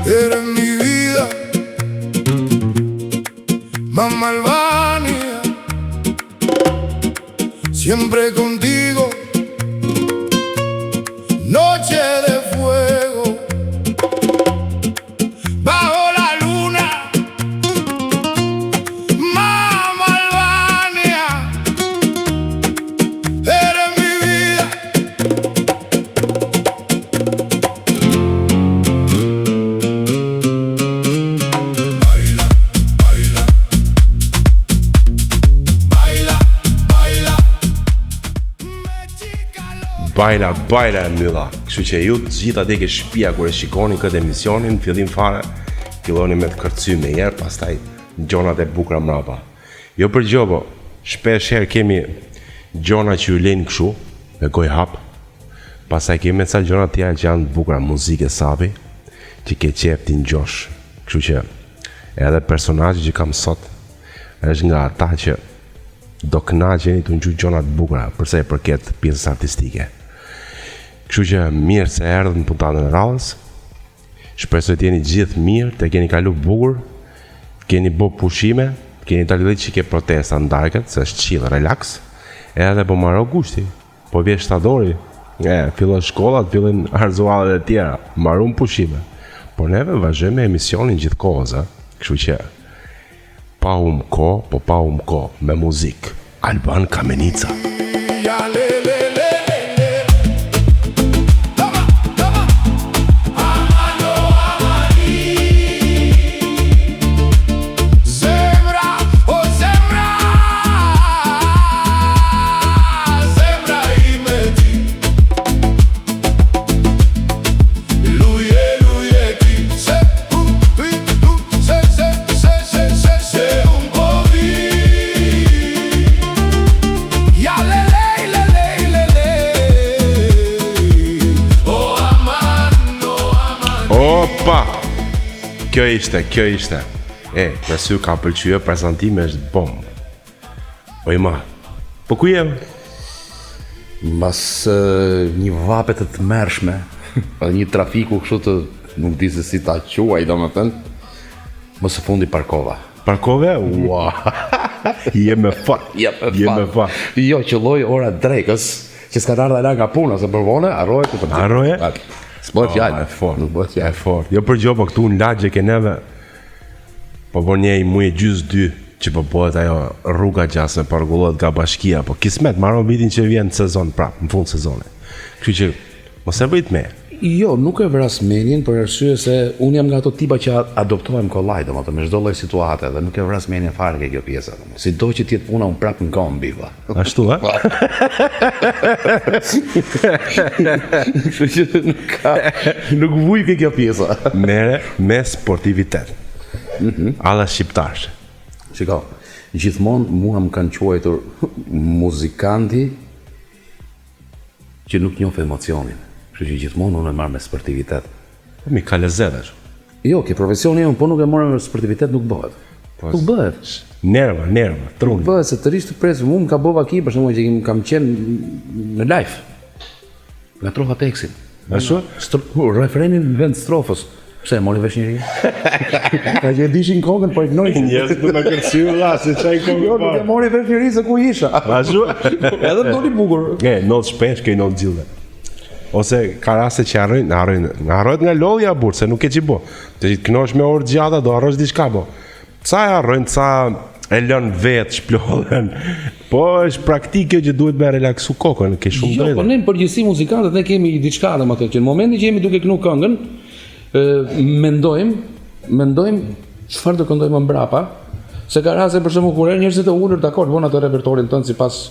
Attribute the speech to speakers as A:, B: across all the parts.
A: Eres mi vida, mamá Albania, siempre contigo, noche de fuego, bajo la luna, mamá Albania, eres mi vida. Baila, baila, baila, baila.
B: Bajla, bajla e mbylla. Kështu që ju të gjithë atje ke shtëpia kur e shikoni këtë emisionin, në fillim fare filloni me të kërcy me herë, pastaj gjonat e bukura mrapa. Jo për gjo, po shpesh herë kemi gjona që ju lejnë kështu, me gojë hap. Pastaj kemi me ca gjona tjera që janë të bukura, muzikë sapi, që ke qef t'i ngjosh. Kështu që edhe personazhi që kam sot është nga ata që do kënaqeni të ngju gjona të bukura për sa i përket pjesës artistike. Kështu që mirë se erdhët në puntatën e radhës. Shpresoj të jeni gjithë mirë, të keni kalu bukur, të keni bo pushime, të keni dalë që ke protesta në darkët, se është chill, relax. Edhe po maro gushti, po vjen shtatori, e, fillon shkollat, fillojnë arzuallet e tjera, marun pushime. Por neve vazhdojmë me emisionin gjithë kohës, a? Kështu që pa hum kohë, po pa hum kohë, me muzikë. Alban Kamenica.
A: Ja le le le le le. Toma, toma. Amano amani. Zemra, o zemra. Zemra ime ti. Luje, luje ti. Se, u, ti, tu, se, se, se, se, se, se, un po vi. Ja le le le le le le. O aman, o aman.
B: Opa! Kjo ishte, kjo ishte. E, nëse ju ka pëlqyer prezantimi është bomb. O i madh. Po ku jem?
C: Mbas eh, një vape të tmerrshme, edhe një trafiku kështu të nuk di se si ta quaj domethënë, më së fundi parkova.
B: Parkove? Ua. Je me fat.
C: Ja, me
B: Je me fat.
C: Jo, qëlloi ora drekës, që s'ka ardhur ala nga puna, se për vonë harroje ku për
B: Harroje?
C: S'bëhet fjalë.
B: E fort.
C: Nuk bëhet fjalë.
B: E fort. Jo për gjë, po këtu në lagje ke neve po po një muaj e gjys dy që po bëhet ajo rruga gjasme, po rregullohet nga bashkia, po kismet maron vitin që vjen në sezon prap, në fund sezonit. Kështu që mos e vrit me.
C: Jo, nuk e vras menjen për arsye se unë jam nga ato tipa që adoptohem kollaj, domethënë me çdo lloj situate dhe nuk e vras menjen fare ke kjo pjesa. domethënë. Sido që të jetë puna, unë prap në kombi, vlla.
B: Ashtu, a?
C: Kështu që nuk ka nuk vuj ke kjo pjesa.
B: Mere me sportivitet. Mm -hmm. Alla shqiptarsh.
C: Shiko, gjithmonë mua më kanë quajtur muzikanti që nuk njoh emocionin. Kështu që gjithmonë unë e marr me sportivitet.
B: Po mi ka lezet ashtu.
C: Jo, ke profesioni unë, po nuk e morëm me sportivitet nuk bëhet.
B: Po,
C: nuk bëhet.
B: Nerva, nerva, truni.
C: Nuk bëhet se të rish të presë, mua më ka bë vaki për shembull që kim- kam qenë në live. Ngatrova tekstin.
B: Ashtu?
C: Stro, refrenin në vend strofës. Pse e mori vesh njeri? Ka që e dishin kokën, po e knojshin.
B: Njerëzit do të kërcyu vlla, se çaj kokën.
C: Jo, nuk e mori vesh njeri se ku isha.
B: Ashtu?
C: Edhe më doli bukur.
B: E, ndodh shpesh kjo i ndodh gjithëve. Ose ka raste që harrojnë, harrojnë, harrohet nga lodhja burr, se nuk ke ç'i bë. Të të kënosh me orë gjata, do harrosh diçka po. Ca e harrojnë, ca e lën vetë, shplodhen. Po është praktikë kjo që duhet me relaksu kokën, ke shumë
C: Jo,
B: drejtë.
C: po ne në përgjithësi muzikantët ne kemi diçka domethënë që në momentin që jemi duke kënu këngën, ë mendojmë, mendojmë çfarë do këndojmë më mbrapa, se ka raste për shembull kur herë njerëzit e ulur dakord vën atë repertorin tënd sipas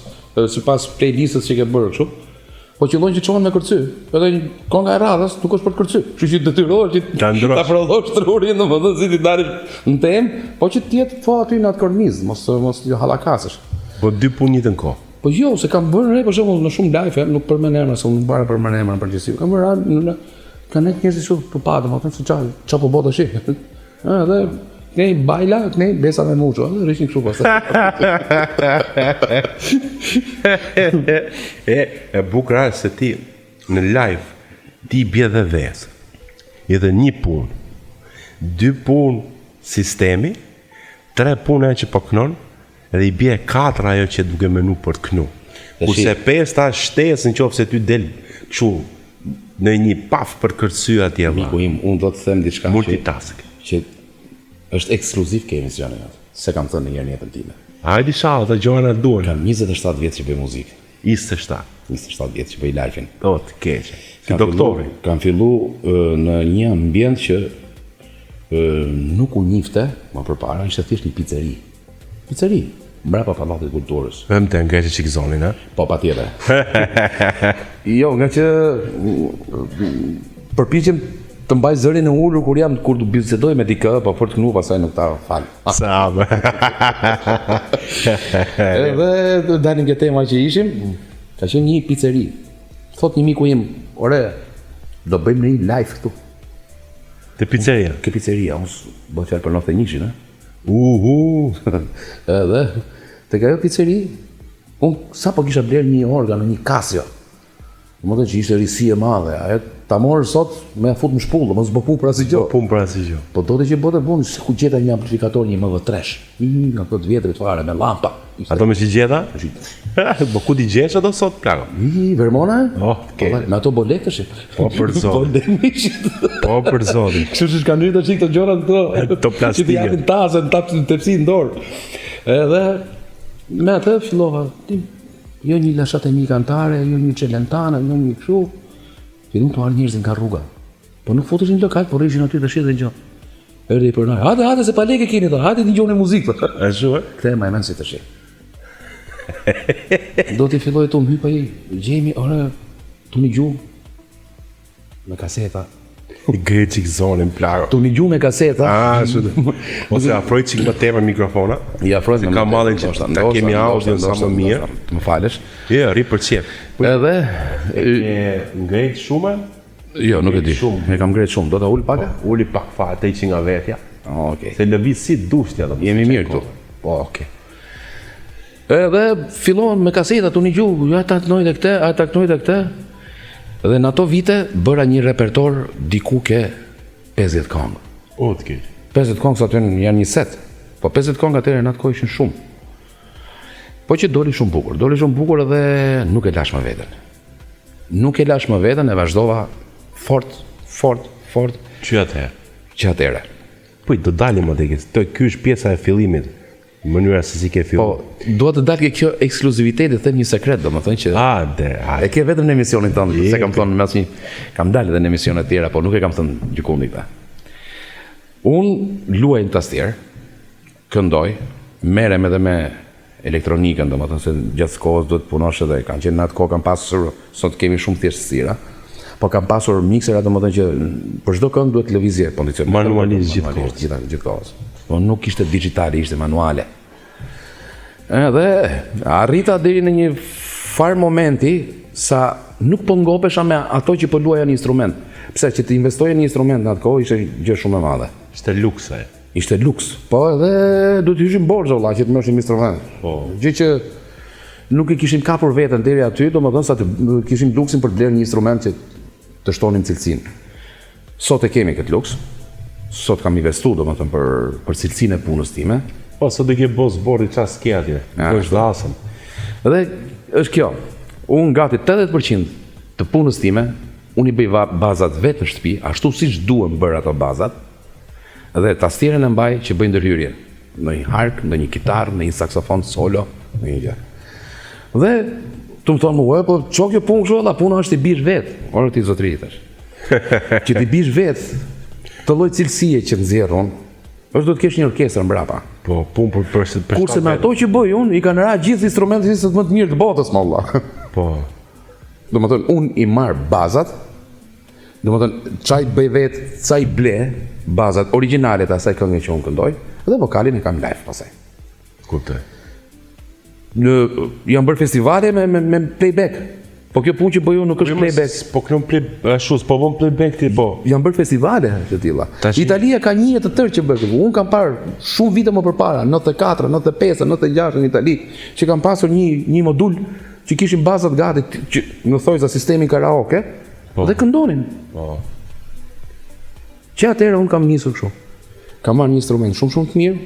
C: sipas playlistës që ke bërë kështu. Po qëllon që çohen me kërcy. Edhe një kënga e radhës nuk është për të kërcy. Kështu që detyrohesh që
B: Ta ndrosh.
C: ta prodhosh trurin, domethënë si ti dalësh në temë, po që të jetë po aty në atë kornizë, mos mos ju hallakasësh.
B: Po dy punë njëjtën kohë.
C: Po jo, se kam vënë re për shembull në shumë live, nuk përmend emra, se unë nuk bara përmend emra në përgjithësi. Kam vënë re në, në. Kanë nejt njerëzit kështu po pa, domethënë se ça ça po bëhet tash. Ë, edhe knej bajla, knej besa me muço, edhe rrishin kështu pastaj.
B: E, e bukura është se ti në live ti bje dhe vezë. Edhe një punë, dy punë sistemi, tre punë ajo që po knon, edhe i bje katra ajo që duke menu për të knu. Kurse pesta shtesë në qoftë se ty del kështu në një paf për kërcy atje. vlla.
C: Miku im, unë do të them diçka që
B: Multitask.
C: që është ekskluziv ke emisioni jot. Se kam thënë ndonjëherë në jetën time.
B: Hajde ishalla, ato gjëra na duhen.
C: Kam 27 vjet që bëj muzikë.
B: 27.
C: 27 vjet që bëj live-in.
B: Do të keqe. Si
C: Kam
B: doktori.
C: fillu- Kam fillu ë, në një ambient që ë, nuk u njifte më përpara, ishte thjesht një pizzeri. Pizzeri, mbrapa Pallatit Kulturës.
B: Vëm të ngresh çik zonin, ha?
C: Po patjetër. jo, nga që mm, përpiqem të mbaj zërin e ulur kur jam kur të bisedoj me dikë, po për të kënu pastaj nuk ta fal.
B: Sa bë.
C: Edhe të dalim ke tema që ishim, ka qenë një pizzeri. Thot një miku im, ore, do bëjmë në një live këtu.
B: Te pizzeria.
C: Ke pizzeria, unë s- bëj fjalë për 91-shin, ë.
B: Uhu.
C: Edhe tek ajo pizzeri, unë sapo kisha bler një organ, një Casio. Domethënë që ishte risi e madhe, ajo ta morë sot me ja fut në shpullë, mos bë punë për asgjë.
B: Po punë për asgjë. gjë.
C: Po do të që bote punë, se ku gjeta një amplifikator, një MV3. I nga këto të vjetrit fare me lampa. Ishte
B: Ato me që gjeta? Po ku ti gjesh ato sot plako?
C: I Vermona?
B: Oh,
C: Po, vale, me ato boletësh.
B: Po, për zotin.
C: Boletësh.
B: Po për zotin.
C: Kështu që kanë hyrë tash këto gjëra këto.
B: Këto plastike.
C: Që t'i japin tasën, tapsin tepsinë në dorë. Edhe me atë fillova, ti, jo një lashat e mi kantare, jo një celentane, jo një kështu. Fillon të marrë njerëzit nga rruga. Po nuk futeshin në lokal, po rrishin aty të shihet dhe gjë. Erdhi i pronari. Hajde, hajde se pa lekë keni tha, hajde dëgjoni muzikë. tha.
B: Ashtu e?
C: Këtë e maj mend si të shi. Do t'i filloj të më hypa i, gjemi, ore, tu një gjuhë me kaseta.
B: I ngre çik zonin plako.
C: Tu një gjuhë me kaseta.
B: Ah, ashtu. Ose afroj çik më tepër mikrofona.
C: I afroj
B: Se ka mallin që ta kemi audion sa më mirë.
C: Të më falësh.
B: Jo, rri për qef.
C: Edhe
B: E ngrejt shumë,
C: jo, nuk e di.
B: Shumë.
C: E kam ngret shumë. Do ta ul pak?
B: uli pak fare te që nga vetja.
C: Ah, Okej.
B: Se lëviz si dushtja domethënë.
C: Jemi mirë këtu. Po, okej. Edhe fillon me kaseta tu një gjuhë, ja ta knoj dhe këtë, a ta knoj dhe këtë. Dhe në ato vite bëra një repertor diku ke 50 këngë.
B: O të keq.
C: 50 këngë sa aty janë një set. Po 50 këngë atëherë në atë kohë ishin shumë. Po që doli shumë bukur, doli shumë bukur edhe nuk e lash më veten. Nuk e lash më veten, e vazhdova fort, fort, fort
B: Që atëherë?
C: që atëherë.
B: Po do dalim atë ke. Të ky është pjesa e fillimit. Mënyra se si ke
C: Po,
B: filluar.
C: dua të dal ke kjo ekskluziviteti, them një sekret, domethënë që
B: Ah, de, a,
C: e ke vetëm në emisionin tënd, se kam
B: Jepi.
C: thënë me asnjë kam dalë edhe në emisione të tjera, po nuk e kam thënë gjikundi këtë. Unë luaj në tastier, këndoj, merrem edhe me elektronikën, domethënë se gjatë kohës duhet të punosh edhe kanë qenë në atë kohë kam pasur, sot kemi shumë thjeshtësira, po kam pasur miksera domethënë që për çdo këngë duhet lëvizje kondicioner.
B: Manualisht gjithë
C: Manualisht, gjithë gjithë kohës. Po nuk ishte digjitale, ishte manuale. Edhe arrita deri në një far momenti sa nuk po ngopesha me ato që po luaja në instrument. Pse që të investoje në instrument në atë kohë ishte gjë shumë e madhe.
B: ishte luks ajo.
C: Ishte luks. Po edhe duhet të hyshim borxh valla që të merrshim instrument.
B: Po.
C: Gjë që nuk e kishim kapur veten deri aty, domethënë sa të kishim luksin për të blerë një instrument që të shtonim cilësinë. Sot e kemi këtë luks. Sot kam investu domethënë për për cilësinë e punës time.
B: Po sot do ke boss bordi çfarë s'ke atje.
C: Ja,
B: Po është dasëm.
C: Dhe është kjo. Unë gati 80% të punës time, unë i bëj va- bazat vetë në shtëpi, ashtu siç duhen bërë ato bazat. Dhe tastierën e mbaj që bëj ndërhyrje në një hark, në një kitarë, në një saksofon solo, në një gjë. Dhe tu më thonë mua, "E, po ço kjo punë kështu, valla, puna është i bish vet." Ore ti zotëri tash. që ti bish vet të lloj cilësie që nxjerr unë, është duhet të kesh një orkestër mbrapa.
B: Po punë për për për
C: Kurse me ato që bëj unë, i kanë ra gjithë instrumentistët më të mirë të botës, më valla.
B: Po.
C: Do më thënë, unë i marr bazat, do më thënë, çaj bëj vetë, çaj ble, bazat origjinale të asaj këngë që unë këndoj, dhe vokalin e kam live pasaj.
B: Kuptoj.
C: Në, janë bërë festivale me, me, me playback. Po kjo punë që bëj unë nuk është playback.
B: Po kënon play, ashtu, po bën playback ti, po.
C: Janë bërë festivale të tilla.
B: Tash-
C: Italia ka një jetë të tërë që bën këtë. Unë kam parë shumë vite më përpara, 94, 95, 96 në Itali, që kam pasur një një modul që kishin bazat gati që në thojza sistemin karaoke
B: Po.
C: dhe këndonin.
B: Po.
C: Që atëherë unë kam nisur kështu. Kam marrë një instrument shumë shumë të mirë,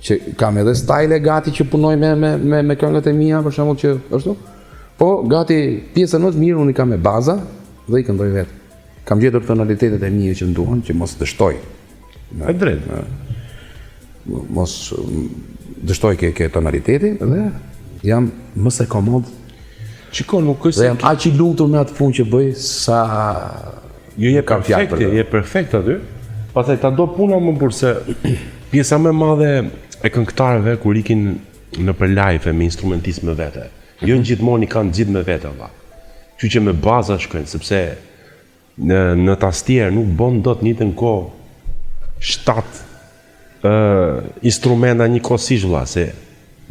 C: që kam edhe style gati që punoj me me me, me këngët e mia për shembull që ashtu. Po gati pjesën më të mirë unë i kam me baza dhe i këndoj vetë. Kam gjetur tonalitetet e mia që më duan, që mos dështoj.
B: E drejtë.
C: Mos mm, dështoj ke ke tonaliteti dhe jam më se komod
B: Shiko, nuk është
C: dhe jam aq i lumtur me atë punë që bëj sa
B: Jo, je
C: Kam fjalë
B: perfekt,
C: për të.
B: je perfekt aty. Pastaj ta do puna më burr se pjesa më e madhe e këngëtarëve kur ikin në për live me instrumentist me vete. Jo gjithmonë i kanë gjithë me vete valla. Kështu që me baza shkojnë sepse në në tastier nuk bën dot një të kohë 7 ë instrumenta njëkohësisht valla se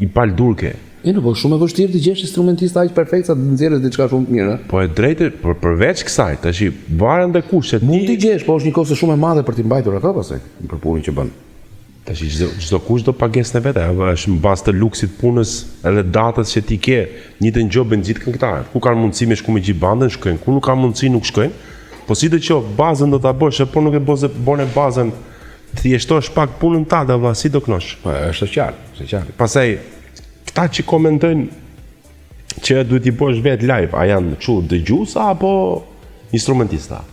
B: i pal durke.
C: E nuk po shumë e vështirë të gjesh instrumentista aq perfekt sa të nxjerrësh diçka shumë të mirë. ë.
B: Po e drejtë, për përveç kësaj, tash varen dhe kushtet.
C: Mund t'i gjesh, po është një kosto shumë e madhe për t'i mbajtur ato pastaj për punën që bën.
B: Tash çdo çdo kush do pagesën e vet, ajo është në bazë të luksit punës edhe datës që ti ke, njëjtën gjë bën gjithë këngëtarët. Ku kanë mundësi me shku me gjithë bandën, shkojnë. Ku nuk kanë mundësi nuk shkojnë. Po si të qoftë, bazën do ta bësh, e po nuk e bën bën bazën, thjeshtosh pak punën tënde valla, si do knosh.
C: Po është e qartë, është e qartë.
B: Pastaj këta që komentojnë që duhet i bësh vetë live, a janë kështu dëgjuesa apo instrumentista?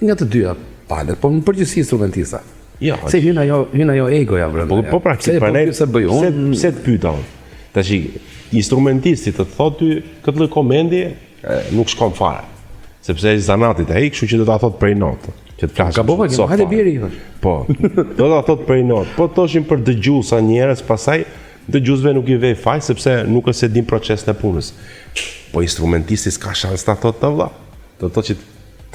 C: Nga të dyja palët, po në përgjithësi instrumentista.
B: Jo,
C: Se hyn ajo, hyn ajo egoja brenda.
B: Po po pra,
C: pse po
B: prandaj-
C: pse bëj unë?
B: Pse pse të pyeta unë? Tash instrumentisti të thotë ty këtë lloj komendi e, nuk shkon fare. Sepse është zanatit ai, kështu që do ta thotë prej notë, që të flasë.
C: Gabova,
B: kështu,
C: hajde
B: fare.
C: bjeri, i thash.
B: Po. Do ta thotë prej notë. Po thoshin për dëgjuesa njerëz, pastaj dëgjuesve nuk i vej faj sepse nuk është se din procesin e punës. Po instrumentisti s'ka shans ta thotë të vlla. Do të thotë që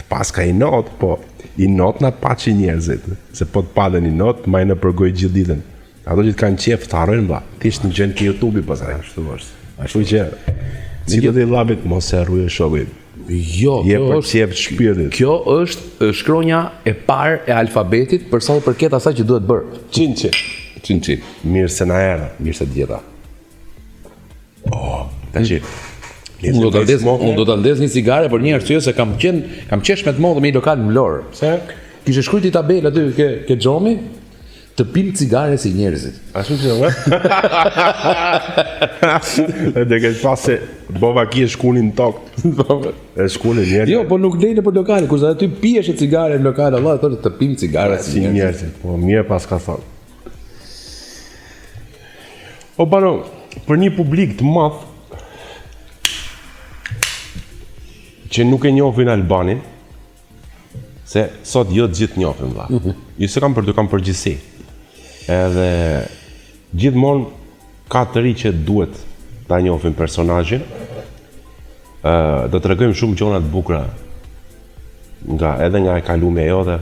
B: të paska i not, po i not na paçi njerëzit, se po të padën i not, majnë nëpër gojë gjithë ditën. Ato që të kanë qef të harrojnë vlla. Thjesht në gjën ke YouTube-i pastaj.
C: Ashtu është.
B: Ashtu që si do të llapit mos e rruje shokun.
C: Jo,
B: Je
C: kjo
B: për
C: është
B: qef shpirtit.
C: kjo është e, shkronja e parë e alfabetit për sa i përket asaj që duhet bërë.
B: Çin çin.
C: Çin çin.
B: Mirë se na erdha.
C: Mirë se të gjeta.
B: Tash.
C: Unë do ta ndez, unë do ta ndez një cigare për një arsye se kam qen, kam qesh me të modhe me një lokal në Vlorë.
B: Pse?
C: Kishte shkruar i tabelë aty ke ke xhomi të pim cigare si njerëzit.
B: Ashtu që ë? Dhe ke pas se bova ki e shkunin në tokë. E shkunin njerëz.
C: Jo, po nuk lejnë për lokale, kurse aty pihesh cigare në lokal, Allah thotë të pim cigare si
B: si
C: njerëzit.
B: njerëzit, po mirë pas ka thonë. O bano, për një publik të madh që nuk e njohin Albanin, se sot jo të gjithë njohin vlla. Jo se kam për të kam përgjithësi. Edhe gjithmonë ka të ri që duhet ta njohin personazhin. Ë do të tregojmë shumë gjëra të bukura nga edhe nga e kalumja jote,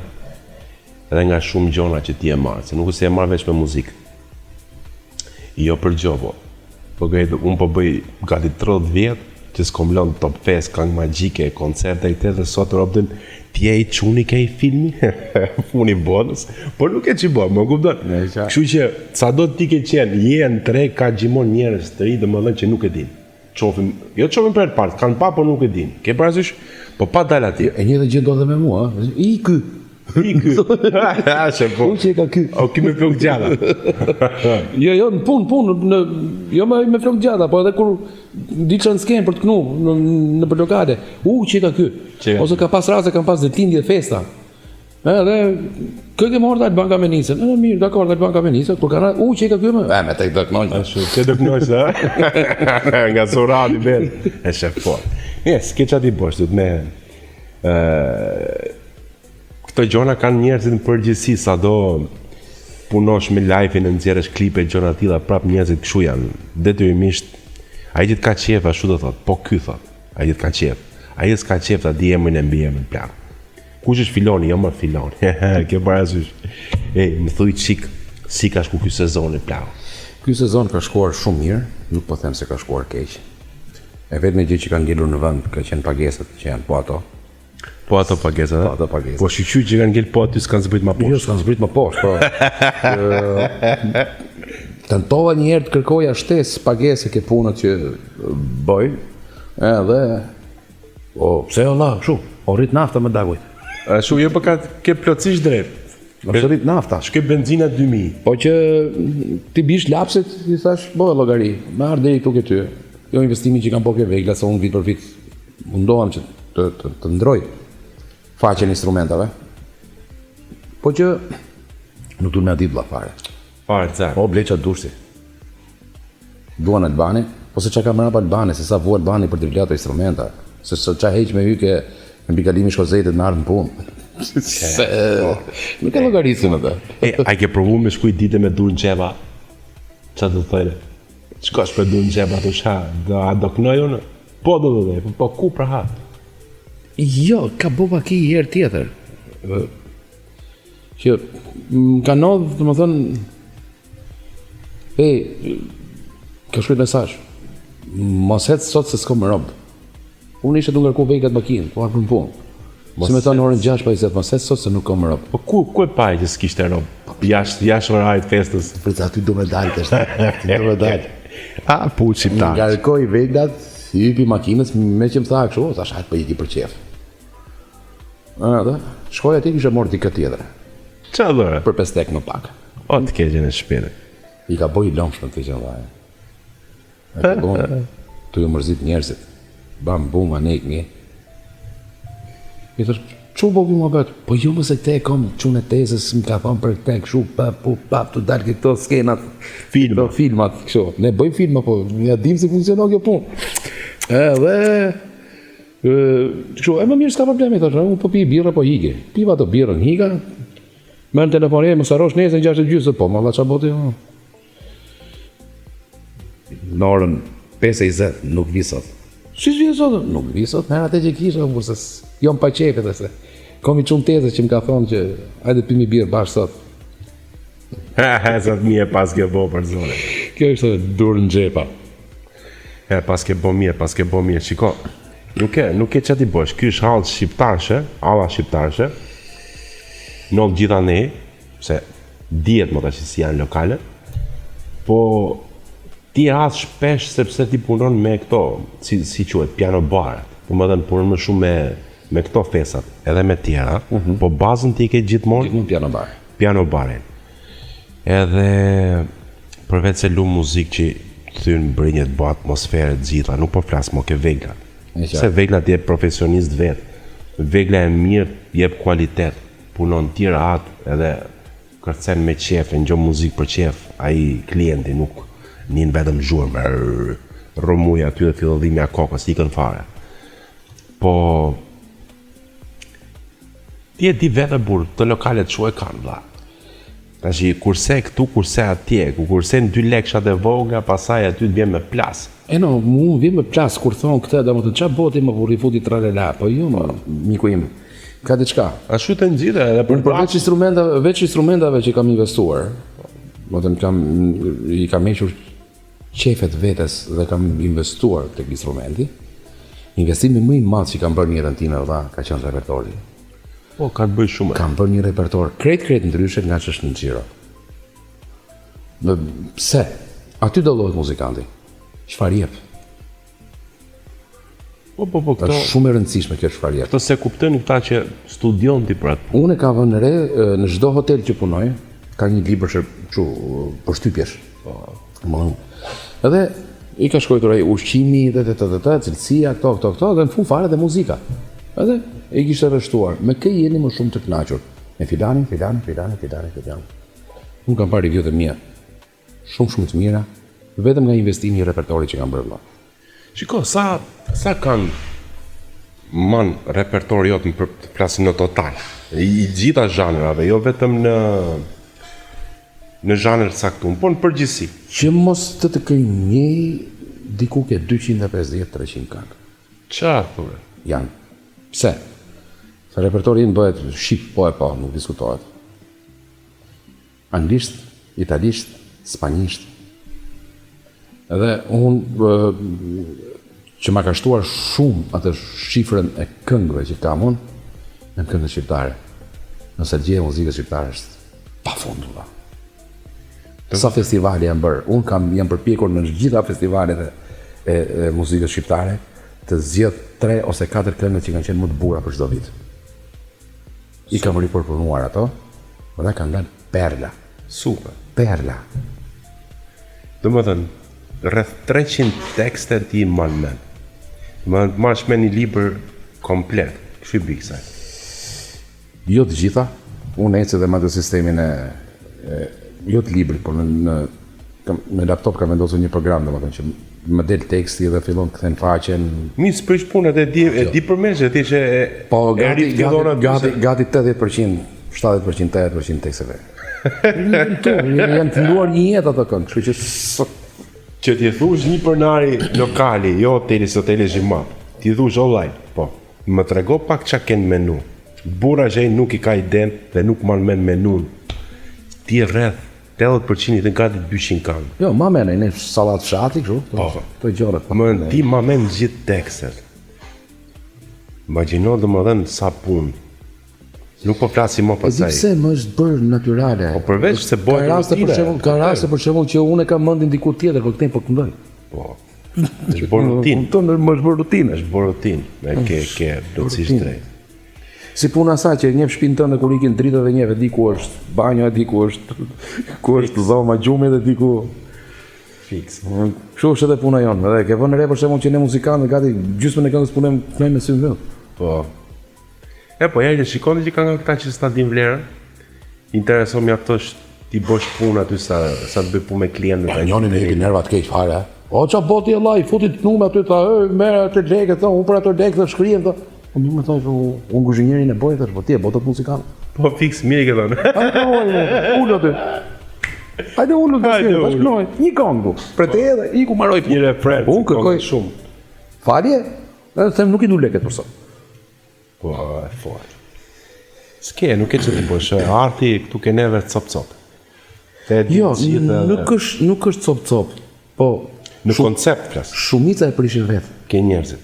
B: edhe nga shumë gjëra që ti e marr, se nuk është se e marr veç me muzikë. Jo për gjë, po. Po grej, unë po bëj gati 30 vjet që s'kom lënë Top Fest, këngë magjike, koncerte e këtë dhe sot robdën ti je i çuni ke i filmi, funi botës, por nuk e që bë, më kupton?
C: Ne, qartë.
B: Kështu që sa do ti ke qenë, je në treg ka gjithmonë njerëz të ri, domethënë që nuk e din. Qofim, jo qofim për herë të parë, kanë pa po nuk e din. Ke parasysh? Po pa dal atje.
C: E njëjta gjë ndodhe me mua, ë. I ky.
B: I ky. Ashtu po.
C: U që e ka ky.
B: O ky me flok gjata.
C: Jo, jo, në punë, punë, në jo me me flok gjata, po edhe kur diçka në skenë për të knu në në për lokale. U që e ka ky.
B: Që e ka
C: Ose ka pas raste kam pas ditëlindje festa. Edhe kë ke marrë Alban Kamenicën? Edhe mirë, dakor, Alban Kamenica, kur kanë u që e ka ky më? E me tek do knoj.
B: Ashtu, te do knojsh, ha? Nga Zorani ben. E shef po. Yes, ke çfarë ti bësh, duhet me ë këto gjona kanë njerëzit në përgjithësi sado punosh me live-in e nxjerrësh klipe gjëra të tilla, prap njerëzit kështu janë. Detyrimisht ai që të ka qef ashtu do thot, po ky thot. Ai që të ka qef. Ai s'ka qef ta di emrin e mbiemrin plak. Kush është Filoni? Jo më Filoni. Ke parasysh. Ej, më thuj çik si ka shku ky sezoni plak.
C: Ky sezon ka shkuar shumë mirë, nuk po them se ka shkuar keq. E vetmja gjë që ka ngelur në vend ka qenë pagesat që janë po ato.
B: Po ato pagesa,
C: Po ato pagesa.
B: Po shyqyr që kanë ngel po aty s'kanë zbrit ma
C: poshtë. Jo, s'kanë zbrit më poshtë, po. Tentova një herë të kërkoja shtesë pagese ke punët që bëj, edhe o pse o vlla, kështu, o rrit nafta me dagujt.
B: A shu jo po ka ke plotësisht drejt.
C: Po se rrit nafta.
B: Shkoi benzina 2000.
C: Po që ti bish lapsit, i thash, bo llogari, me ardh deri këtu ke ty. Jo investimi që kam bo ke vegla, se unë vit për vit mundohem që të, të, të ndroj faqen instrumentave. Po që nuk duan me ditë vlla fare.
B: Fare
C: ca. Po blej ça dush ti. Duan Albani, po se ça ka mrapa Albani, se sa vu Albani për të blerë ato instrumenta, se sa ça heq me hyke në mbikalimi Shkozetit me ardhë në punë. Se, po. nuk e llogarisin atë.
B: E, a ke provu me shku i ditë me dur në xhepa? Ça të thojnë? Shkosh me dur në xhepa të sha, do, a do knoj unë? Po do do dhe, po, po ku pra ha?
C: Jo, ka bo pak i herë tjetër. Që më ka ndodhë, domethënë, e, ka shkruajt mesazh, mos hec sot se s'kom rob. Unë isha tu ngarku veglat makinë, po ardhë në punë. Si me thonë orën 6 pa 20, mos hec sot se nuk kom rob.
B: Po ku, ku e pa që s'kishte rob? Jashtë, jashtë orarit festës.
C: Prit aty do me dalë tash. Aty do me dalë.
B: A, pu shqiptar.
C: Ngarkoj veglat, i hypi makinës, me që më tha kështu, thash hajt po iki për qef. Edhe, shkoj atje kisha marrë dikë tjetër.
B: Ça dhëre?
C: Për 5 lekë më pak.
B: O të keqen e shpirtit.
C: I ka boj lëmshme këtë gjë vllai. E ka bon, tu ju mërzit njerëzit. Bam bum anej një. I thash, ç'u bo ky muhabet? Po jo më se këtë e kom çun e tezës, më ka thonë për këtë kështu, pa pu pa tu dalë këto skenat.
B: Filma.
C: Këto filmat kështu. Ne bëjmë filma, po ja dim si funksionon kjo punë. Edhe Kështu, e më mirë s'ka problem, i thashë, unë po pi birrë, po iki. Piva ato birrën, ika, merr në telefon, e, mos harrosh nesër në 6 e gjysë, po, më vlla ça boti, jo. Në orën 5 e 20, nuk vi sot. Si s'vjen sot? Nuk vi sot, merr atë që kisha, unë se jom pa qejf edhe se. Kom i çun teze që më ka thonë që hajde pimi birrë bashkë sot.
B: Ha, ha, sa të mirë pas ke bo për zonë.
C: Kjo ishte dur në xhepa.
B: E, pas ke bo mirë, pas ke bo mirë. Shiko, nuk e, nuk e ça t'i bësh. Ky është hall shqiptarshe, alla shqiptarshe. Ndodh gjithanej, se dihet më tash si janë lokalet. Po ti has shpesh sepse ti punon me këto, si si quhet, piano baret. Domethënë punon më shumë me me këto fesat, edhe me tjera, mm -hmm. po bazën ti ke gjithmonë
C: gjithmonë piano bar.
B: Piano barin. Edhe përveç se lu muzikë që thyn brinjët, bë atmosferë të gjitha, nuk po flas mo ke veglat. Se veglat je profesionist vet. Vegla e mirë jep kualitet, punon ti rahat edhe kërcen me qef, e ngjon muzikë për qef, ai klienti nuk nin vetëm zhurmë, rrëmujë aty dhe fillon dhimbja e kokës, ikën fare. Po Ti e di vetë burr, të lokalet çu e kanë vlla. Tashi kurse këtu, kurse atje, ku kurse në dy lekshat e vogla, pastaj aty të vjen me
C: plas. E no, mu më vjen me plas kur thon këtë, domethënë ça boti më burri futi tralala, po jo më miku im. Ka diçka.
B: Ashtu të nxitë edhe
C: për përveç instrumentave, veç instrumentave që kam investuar, domethënë kam i kam hequr qejfet vetes dhe kam investuar tek instrumenti. Investimi më i madh që kam bërë në jetën time vëlla ka qenë repertori.
B: Po, ka të bëjë
C: shumë. Kam bërë një repertor krejt krejt ndryshe nga ç'është në xhiro. Në pse? Aty dallohet muzikanti. Çfarë jep?
B: Po, po, po,
C: këto... Është shumë e rëndësishme kjo çfarë
B: jep. Këto s'e kuptojnë këta që studion ti për
C: atë. Unë e kam vënë re në çdo hotel që punoj, ka një libër që kështu përshtypjesh. Po. Më Edhe i ka shkruar ai ushqimi dhe të të të të, cilësia, këto këto këto dhe në fund fare dhe muzika. Edhe i kishte rreshtuar, me kë jeni më shumë të kënaqur? Me filanin, filanin, filanin, filanin, filanin. Unë kam parë review të mia Shumë shumë të mira, vetëm nga investimi i repertorit që kam bërë
B: vëlla. Shiko, sa sa kanë man repertori jot në për, të flasim në total. I, i gjitha zhanrave, jo vetëm në në zhanër të caktuar, po në përgjithësi.
C: Që mos të të gënjej diku ke 250-300 këngë.
B: Ça thua?
C: Janë. Pse? Se repertori im bëhet shqip po e po, nuk diskutohet. Anglisht, italisht, spanjisht. Edhe unë Që ma ka shtuar shumë atë shifrën e këngëve që kam unë, në këngët shqiptare. Nostalgjia e muzikës shqiptare është pafund vëlla. Sa festivale janë bërë. Unë kam jam përpjekur në të gjitha festivalet e, e, e muzikës shqiptare të zgjedh 3 ose 4 këngët që kanë qenë më të bukura për çdo vit. I kam ripërpunuar ato dhe kanë dalë perla.
B: Super.
C: Perla.
B: Domethënë, rreth 300 tekste ti i mban mend. Domethënë, të marrësh me një libër komplet. Kështu i bi kësaj.
C: Jo të gjitha, unë eci dhe me atë sistemin e, e jo të librit, por në në kam, në laptop kam vendosur një program, domethënë që më del teksti dhe fillon të kthen faqen.
B: Mi s'prish punë, e di e di përmendsh, e ti që e
C: Po
B: e
C: gati
B: rifillon
C: gati
B: aty
C: gati
B: se-
C: gati 80%, 70%, 80% teksteve. Këtu janë kënduar një jetë ato këngë, kështu që s-
B: Që ti thush një pronari lokali, jo hoteli, se hoteli është i madh. Ti thush ollaj, po. Më trego pak çka ke në menu. Burra që ai nuk i ka iden dhe nuk mban mend menun. Ti rreth 80% i thën gati 200 këngë.
C: Jo, ma mene, ne sallat fshati kështu, këto,
B: Po.
C: këto gjërat.
B: Më ti ma mend gjithë tekstet. Imagjino domethënë sa punë. Nuk po flasim më
C: E di
B: pastaj.
C: pse më është bërë natyrale.
B: Po përveç se bëhet
C: Ka raste për
B: rutine.
C: shembull, ka raste për shembull që unë e kam mendin diku tjetër, po këtej po këndoj.
B: Po. Është bërë rutinë.
C: Kupton, më është bërë rutinë.
B: Është bërë rutinë. Me ke ke plotësisht
C: Rutinë.
B: drejt.
C: Si puna sa që e njeh shtëpinë tënde kur ikin dritat dhe njeh e di ku është banjo, e di ku është ku është dhoma gjumi dhe di ku
B: Fiks.
C: Kështu është edhe puna jonë. Edhe ke vënë re për shembull që ne muzikantët gati gjysmën e këngës punojmë punojmë me sy mbyll.
B: Po. E po ja që shikoni që ka nga këta që s'ta din vlerën. Intereson mjaftosh ti bësh punë aty sa sa të bëj punë me klientët.
C: Pa njonin e jepi nerva të keq fare. O ça boti e llaj, futi të nume aty tha, "Ej, merr atë lekë, tha, unë për ato lekë të shkrihem, tha. Po më thoi, unë kuzhinierin e boj, thash, po ti e botot muzikant.
B: Po fiks mirë ke thënë.
C: Hajde, ulu aty. Hajde ulu të
B: Hajde,
C: shkrihem, thash,
B: ulu.
C: knoj, një këngë du. Prete edhe iku mbaroi punë.
B: Një refren.
C: Unë kërkoj
B: shumë.
C: falje, edhe them nuk i du lekët për sot.
B: Po, e fort. S'ke, nuk e që të bësh, e, arti këtu ke neve cop cop. Te e di
C: Jo,
B: të gjithë edhe-
C: nuk është nuk është cop cop. Po
B: Në koncept flas,
C: shumica e prishin vetë.
B: ke njerëzit.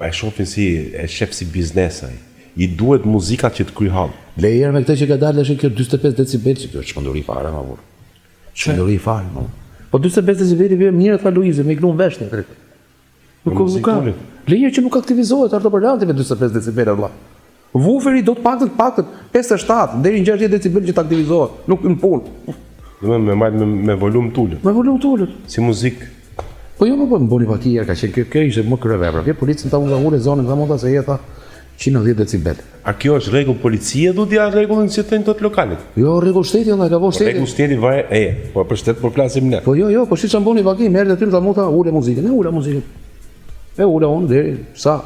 B: A e shohin si, e shef si biznes ai. I duhet muzika që të kryj hall.
C: Le herë me këtë që ka dalë tash kjo 45 decibel, që kjo është çmenduri fare, ma burr. Çmenduri fare, ma. Po 45 decibel i vjen mirë tha Luizi, me i klun veshin drejt. Nuk nuk ka.
B: muzikulit.
C: Le herë që nuk aktivizohet artoparlanti me 45 decibel vëlla. Wooferi do të paktën paktën 57 deri në 60 decibel që të aktivizohet, nuk hyn punë.
B: Do me me majt me, me volum tulët.
C: Me volum të ulët.
B: Si muzikë.
C: Po jo, po, po, më boni pak herë ka qenë kjo, kjo ishte më kryevepra. Vje policin tha unë nga ule zonën, tha mund ta se je tha 110 decibel.
B: A kjo është rregull policie do t'ja rregullin si thënë tot lokalit?
C: Jo, rregull shteti vëlla, ka vënë shteti.
B: Rregull shteti varet, e, po për shtet po flasim ne.
C: Po jo, jo, po si çam boni vaki, merr aty tha mu tha ule muzikën, e ula muzikën. E ula unë deri sa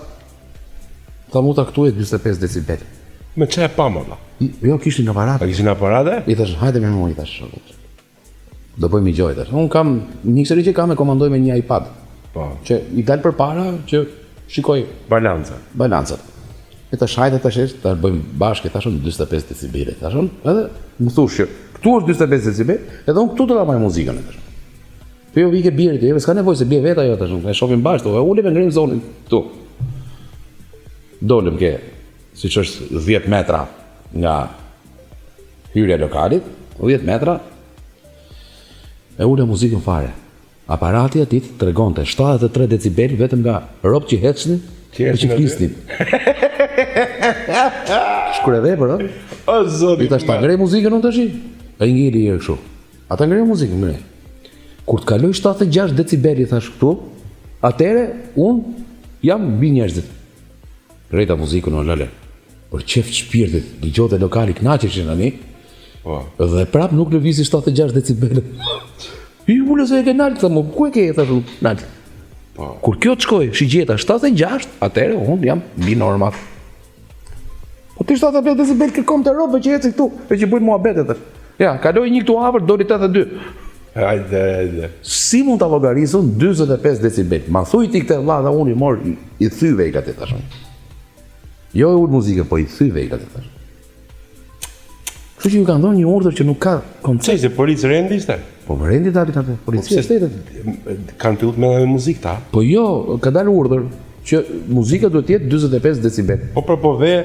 C: tha mu tha këtu e 45 decibel.
B: Me çe e pa më vlla?
C: I- Jo, kishin aparat.
B: A kishin aparate?
C: I thash, hajde me mua, i thash. Do bëjmë një gjë, i thash. Unë kam mikseri që kam e komandoj me një iPad,
B: Po,
C: që i dal përpara që shikoj
B: balanca.
C: balancat. E tash hajde tash është, ta bëjmë bashkë, i thash unë 45 decibel, i thash unë, edhe më thosh që këtu është 45 decibel, edhe unë këtu do ta marr muzikën, i thash. Po jo vike bjerë, jo, s'ka nevojë se bie vetë ajo tash, unë, e shohim bashkë, e ulim e ngrim zonin këtu. Dolëm ke, siç është 10 metra nga hyrja e lokalit, 10 metra, e ule muzikën fare. Aparati aty të tregonte 73 decibel vetëm nga robt që ecnin
B: Që
C: e që
B: ecnin aty.
C: flisnin. Shkure vepër, ë?
B: O zoti.
C: I tash ta ngrej muzikën unë tash? Ai ngeli herë kështu. A ta ngrej muzikën, ngrej. Kur të kaloj 76 decibel i thash këtu, atëre unë jam mbi njerëzit. Ngrejta muzikën o lale. Për qef të shpirtit, dëgjote lokali kënaqeshin tani.
B: Po.
C: Dhe prap nuk lëvizi 76 decibel. I ule se e ke nalt, tha mu, ku e ke thash unë, nalt.
B: Po.
C: Kur kjo të shkoj, shigjeta 76, atëre unë jam mbi normat. Po ti 75 decibel kërkon të robë që ecin këtu, e që bëjnë muhabete tash. Ja, kaloi një këtu afër, doli 82.
B: Hajde, hajde.
C: Si mund ta llogaris unë 45 decibel? Ma thuj ti këtë vlla dhe unë i mor i, i thy veglat e tash. unë. Jo e ul muzikën, po i thy veglat e tash. Kështu që ju kanë dhënë një urdhër që nuk ka
B: Çe
C: koncept.
B: ishte polic rendi ishte?
C: Po rendi dalin atë, policia e shtetit.
B: Kanë filluar me me muzikë ta.
C: Po jo, ka dalë urdhër që muzika duhet të jetë 45 decibel.
B: Po po po ve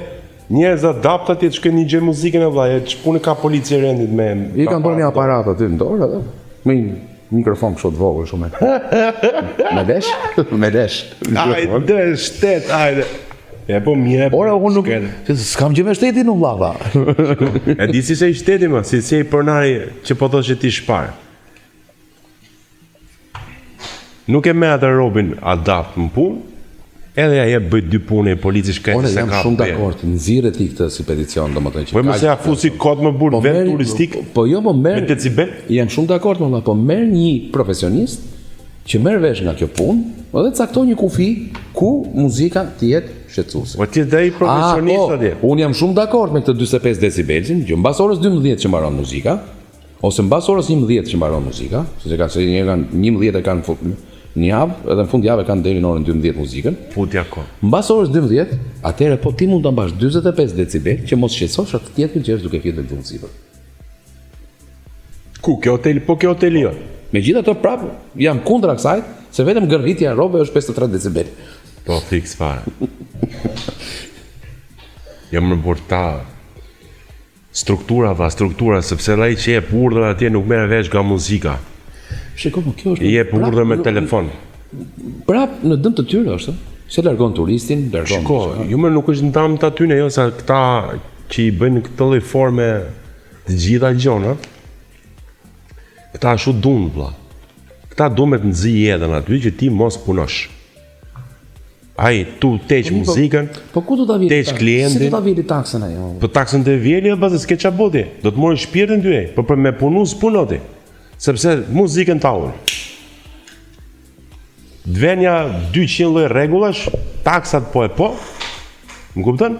B: njerëz adapt atje të shkojnë një gjë muzikën e vlla, e ç'punë ka policia e rendit me
C: I kanë bërë një aparat aty në dorë edhe me një mikrofon kështu të vogël shumë. Me lesh, me lesh.
B: Hajde shtet, hajde. E po mirë.
C: Ora unë nuk se s'kam gjë me shtetin unë vlla.
B: E di si se i shteti më, si se i pronari që po thoshe ti shpar. Nuk e merr atë robin adapt në punë, edhe ja jep bëj dy punë e polici shkret
C: Ore
B: se
C: jam
B: ka.
C: shumë dakord, nxirre ti këtë si peticion, domethënë që
B: Po mos
C: kaq-
B: ja fusi kot më burr
C: Po
B: vend
C: merr-
B: turistik
C: Po, po jo, po merr
B: me decibel.
C: Jam shumë dakord me valla, po merr një profesionist që merr vesh nga kjo punë, edhe cakton një kufi ku muzika të jetë shqetësuese.
B: Po ti dhe i profesionist
C: Ah, po,
B: atje.
C: Unë jam shumë dakord me këtë 45 decibelin, që mbas orës 12 që mbaron muzika, ose mbas orës 11 që mbaron muzika, sepse kanë se një kanë 11 e kanë fu- në javë, edhe në fund javë e kanë deri në orën 12 muzikën.
B: Futja ko.
C: Mbas orës 12, atëherë po ti mund ta mbash 45 decibel që mos shqetësosh atë tjetrin që është duke fjetur gjumë sipër.
B: Ku kjo hotel, po kjo hoteli jo.
C: Megjithatë prap jam kundra kësaj, se vetëm gërritja e rrobe është 53 decibel.
B: Po fiks fare. Jam më burr ta struktura va, struktura, sepse edhe ai që jep urdhër atje nuk merr vesh nga muzika.
C: Shiko, po kjo është
B: I jep
C: prap
B: urdhër me
C: në-
B: telefon.
C: Prap në dëm të tyre është, ë? Se largon turistin, largon.
B: Shiko, jo më nuk është ndam të atyne, jo, sa këta që i bëjnë këtë lloj forme të gjitha gjonat, këta ashtu duan vlla. Këta duan me të nxi jetën aty që ti mos punosh. Ai tu teq
C: Po,
B: muzikën,
C: Po ku do ta vjeli?
B: Teq
C: taks-
B: klientin.
C: Si do ta vjeli taksën ajo?
B: Po taksën të vjeli, pastaj s'ke ç'a boti. Do të morë shpirtin ty, po për me punu s'puno ti. Sepse muzikën ta ul. Dvenja 200 lloj rregullash, taksat po e po. Më kupton?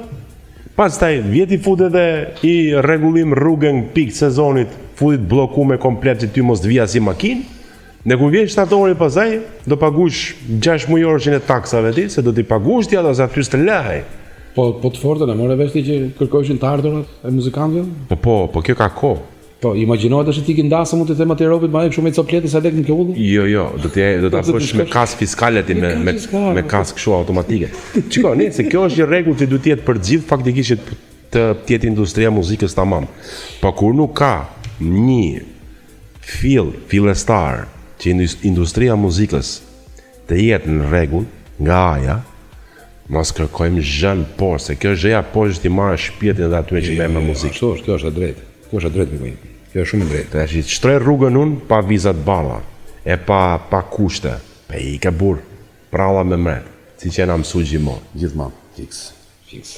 B: Pastaj vjeti fut edhe i rregullim rrugën pikë sezonit, futit bllokume komplet që ty mos të vija si makinë. Në kur vjen shtatori pastaj do paguash 6 mujorëshin e taksave ti, se do t'i paguash ti ato se aty s'të lëhej.
C: Po po të fortën e more vesh ti që kërkojshin të ardhurat e muzikantëve?
B: Po po, po kjo ka kohë.
C: Po, imagjinohet tash ti ki ndasë mund të them atij robit, ma jep shumë i copleti sa lek në kjo udhë.
B: Jo, jo, do t'ja do ta
C: Do të
B: bësh me
C: shkosh-
B: kas fiskale ti me
C: Me
B: me
C: kas fiskale,
B: me
C: po.
B: kas kështu automatike. Shiko, ne se kjo është një rregull që duhet të jetë për të gjithë faktikisht që të të jetë industria e muzikës tamam. Po kur nuk ka një fill fillestar që indus- industria e muzikës të jetë në rregull nga aja, mos kërkojmë zhën por, se kjo zhëja poshtë është i marrë shpirtin edhe atyre që merren me muzikë.
C: Ashtu është, kjo është e drejtë. Kjo është e drejtë miku im. Kjo është shumë e drejtë.
B: Tash i shtroj rrugën unë pa viza të bardha, e pa pa kushte. Pe i ke burr, pralla me mret, si që na mësu gjithmonë.
C: Gjithmonë, fiks, fiks.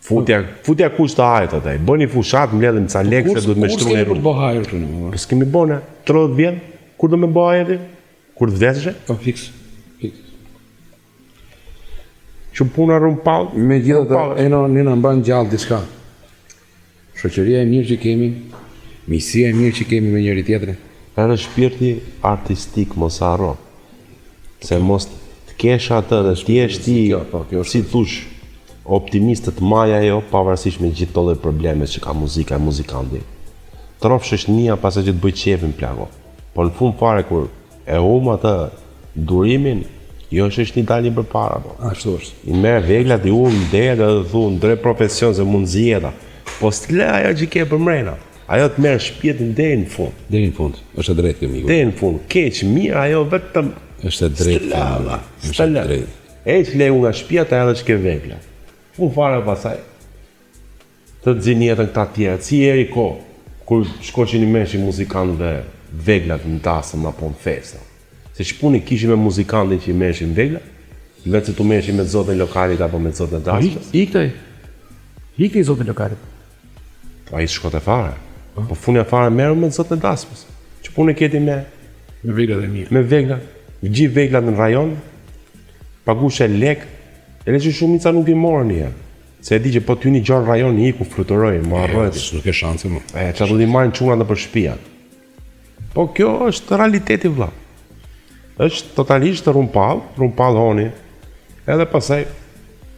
B: Futja, futja kushte ajt atë. Bëni fushat, mbledhim ca lekë se duhet me
C: kur
B: shtru
C: s'kemi
B: në
C: për të
B: rrugë.
C: bë hajër këtu në.
B: Po s'kemi bone, 30 vjet, kur do me bë ajti? Kur të vdesësh?
C: Po fiks. Fiks.
B: Që puna rrumpall.
C: Megjithatë,
B: rrumpall.
C: Eno ne na mban gjallë diçka. Shoqëria e mirë që kemi, miqësia e mirë që kemi me njëri tjetrin.
B: Edhe shpirti artistik mos harro. Se mos të kesh atë dhe të jesh ti,
C: Kjo, po, kjo është-
B: si thush, optimistët maja jo, pavarësisht me gjithë këto lloj probleme që ka muzika e muzikanti. Trofsh është nia pastaj që të bëj qefin plako. Po në fund fare kur e hum atë durimin, jo është është një dalje përpara po.
C: Ashtu është.
B: I merr veglat, i ul në derë dhe thu ndre profesion se mund zjeta. Po s'të lë ajo që ke për mrena. Ajo të merr shpirtin deri në fund.
C: Deri në fund. Është e drejtë kjo miku.
B: Deri në fund, keq, mirë, ajo vetëm
C: Është e drejtë. kjo,
B: Lava,
C: miku. Është
B: s'të
C: e
B: lë.
C: drejtë.
B: E që leu nga shtëpia ta edhe që ke vegla. Fund fare pasaj. Të nxin jetën këta tjerë, si eri ko, kur shkoshin i meshin muzikantëve veglat në dasëm apo në festa. Se ç'punë kishin me muzikantin që i meshin vegla, vetë se tu meshin me zotin e lokalit apo me zotin e dasmës.
C: Ikte. Ikte i zotin lokalit.
B: Po ai shkote fare. Po fundja fare merru me zotin e dasmës. Ç'punë keti me
C: Me veglat e mia.
B: me vegla, gjithë veglat në rajon, pagushe lek, edhe që shumica nuk i morën një herë. Se e di që po ty një gjonë rajon i iku fluturoi, më harroj ti.
C: Nuk e shanse më.
B: E çfarë do t'i marrin çunat nëpër shtëpia. Po kjo është realiteti vlla. Është totalisht rrumpall, rrumpall honi. Edhe pastaj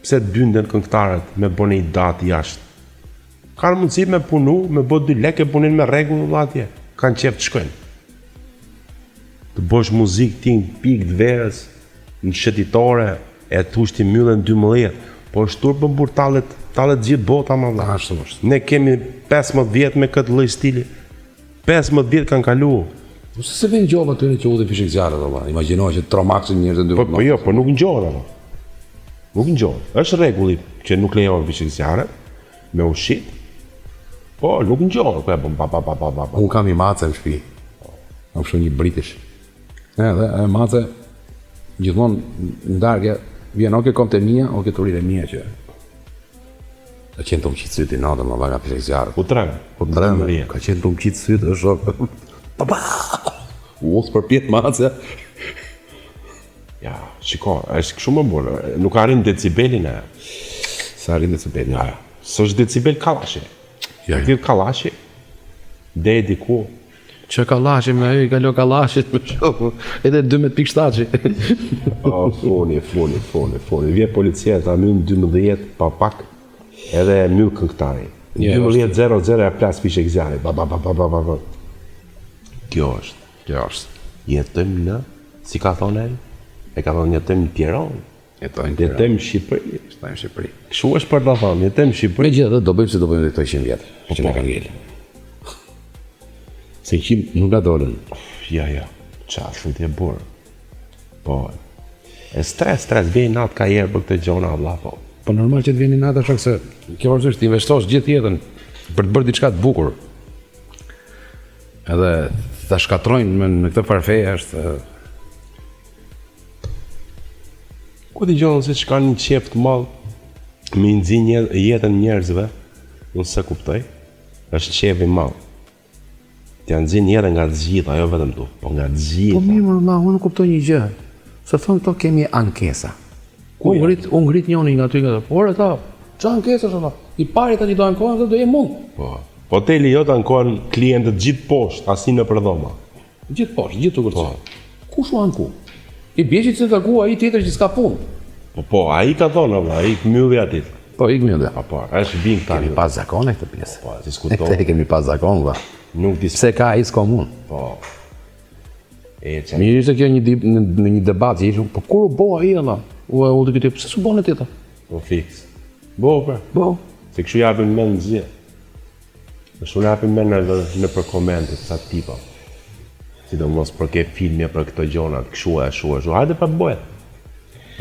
B: pse dynden këngëtarët me bënë një datë jashtë. Kanë mundësi me punu, me bë dy lekë e punin me rregull vlla atje. Kanë qejf të shkojnë. Të bësh muzikë ti në pikë të verës, në shëtitore, e thush ti mbyllen 12, po është turp më burrë tallet, tallet gjithë bota më vlla.
C: Ashtu është.
B: Ne kemi 15 vjet me këtë lloj stili. 15 vjet kanë kalu.
C: Po se se vjen gjoba atyre që udhin fishekzjarrët valla. Imagjino që tromaksin njerëzit dy.
B: Po, po jo, po nuk ngjohen ato. Nuk ngjohen. Është rregulli që nuk lejohen fishekzjarret me u shit. Po nuk ngjohen, po e bën pa pa pa pa pa.
C: Unë kam një mace në shtëpi. Kam kështu një British. Edhe e mace gjithmonë në darkë vjen o ke këmbët e mia, o ke turinjtë e mia që Ka qenë tu më qitë sytë natën, më nga fishekzjarrët.
B: U trem.
C: Po të trem, ka qenë tu më qitë sytë, është shok. Pa pa! U udhë përpjetë macja.
B: Ja, shiko, është kështu më burrë, nuk arrin decibelin e.
C: Sa arrin decibelin?
B: Ja, s'është decibel kallashi.
C: Ja,
B: ja. Kallashi, deri diku,
C: Që kallashi me i kalo kallashit më shoku, edhe 12.7.
B: O, funi, funi, funi, funi. Vje policia ta mbyll 12 pa pak, edhe e mbyll këngëtari. 12.00 e plas fishekzjarri. Ba, ba, ba, ba, ba, ba, ba. Kjo është.
C: Kjo është.
B: Jetojmë në, si ka thonë ai? E ka thonë jetojmë në Tiranë.
C: Jetojmë në Tiranë.
B: Jetojmë në Shqipëri.
C: Jetojmë në Shqipëri.
B: Kështu është për ta thonë, jetojmë në Shqipëri.
C: Megjithatë do bëjmë si do bëjmë edhe këto 100 vjet, po, që na po. kanë ngel. Se 100 nuk na dolën.
B: Ja, ja. Ça thua ti burrë. Po. E stres, stres, vjen inat ka herë për këtë gjona, vlla, po.
C: Po normal që të vjen inat shok se kjo është të investosh gjithë jetën për të bërë diçka të bukur. Edhe ta shkatërrojnë me në këtë farë feje është
B: Ku ti gjonë se që kanë një qef të madh me nxi jetën njerëzve, unë s'e kuptoj. Është qef i madh. T'ia nxin jetën nga të gjitha, jo vetëm tu, po nga të gjitha.
C: Po mirë, më valla, unë nuk kuptoj një gjë. Se thonë këto kemi ankesa. Ku u ngrit, u ngrit njëri nga aty nga ato. Por ata, ça ankesa është ata? I pari tani do ankohen dhe do jem unë.
B: Po. Hoteli jot ankohen klientët gjithë poshtë, asnjë nëpër dhoma.
C: Gjithë poshtë, gjithë të kërcë. Po. Kush u anku? I bie që të taku ai tjetër që s'ka punë.
B: Po po, ai ka thonë valla, ai mbylli atë.
C: Po ik mbylli.
B: Po po, është vin
C: këta. Kemi pas zakon këtë pjesë.
B: Po, diskuto.
C: Këtë e kemi pas zakon valla.
B: Nuk di.
C: Pse ka ai s'kam unë.
B: Po.
C: E çe. Mirë ishte kjo një di, në, në një debat që ishte, po kur u bë ai valla? U e u të pse s'u bën tjetër?
B: Po fiks. Bo, pra.
C: Bo.
B: Se kështu japin mend gjithë. Kështu japin mend në, nëpër komente, ca tipa. Sidomos për ke filmi për këto gjonat, kështu e ashtu ashtu. Hajde pa bëhet.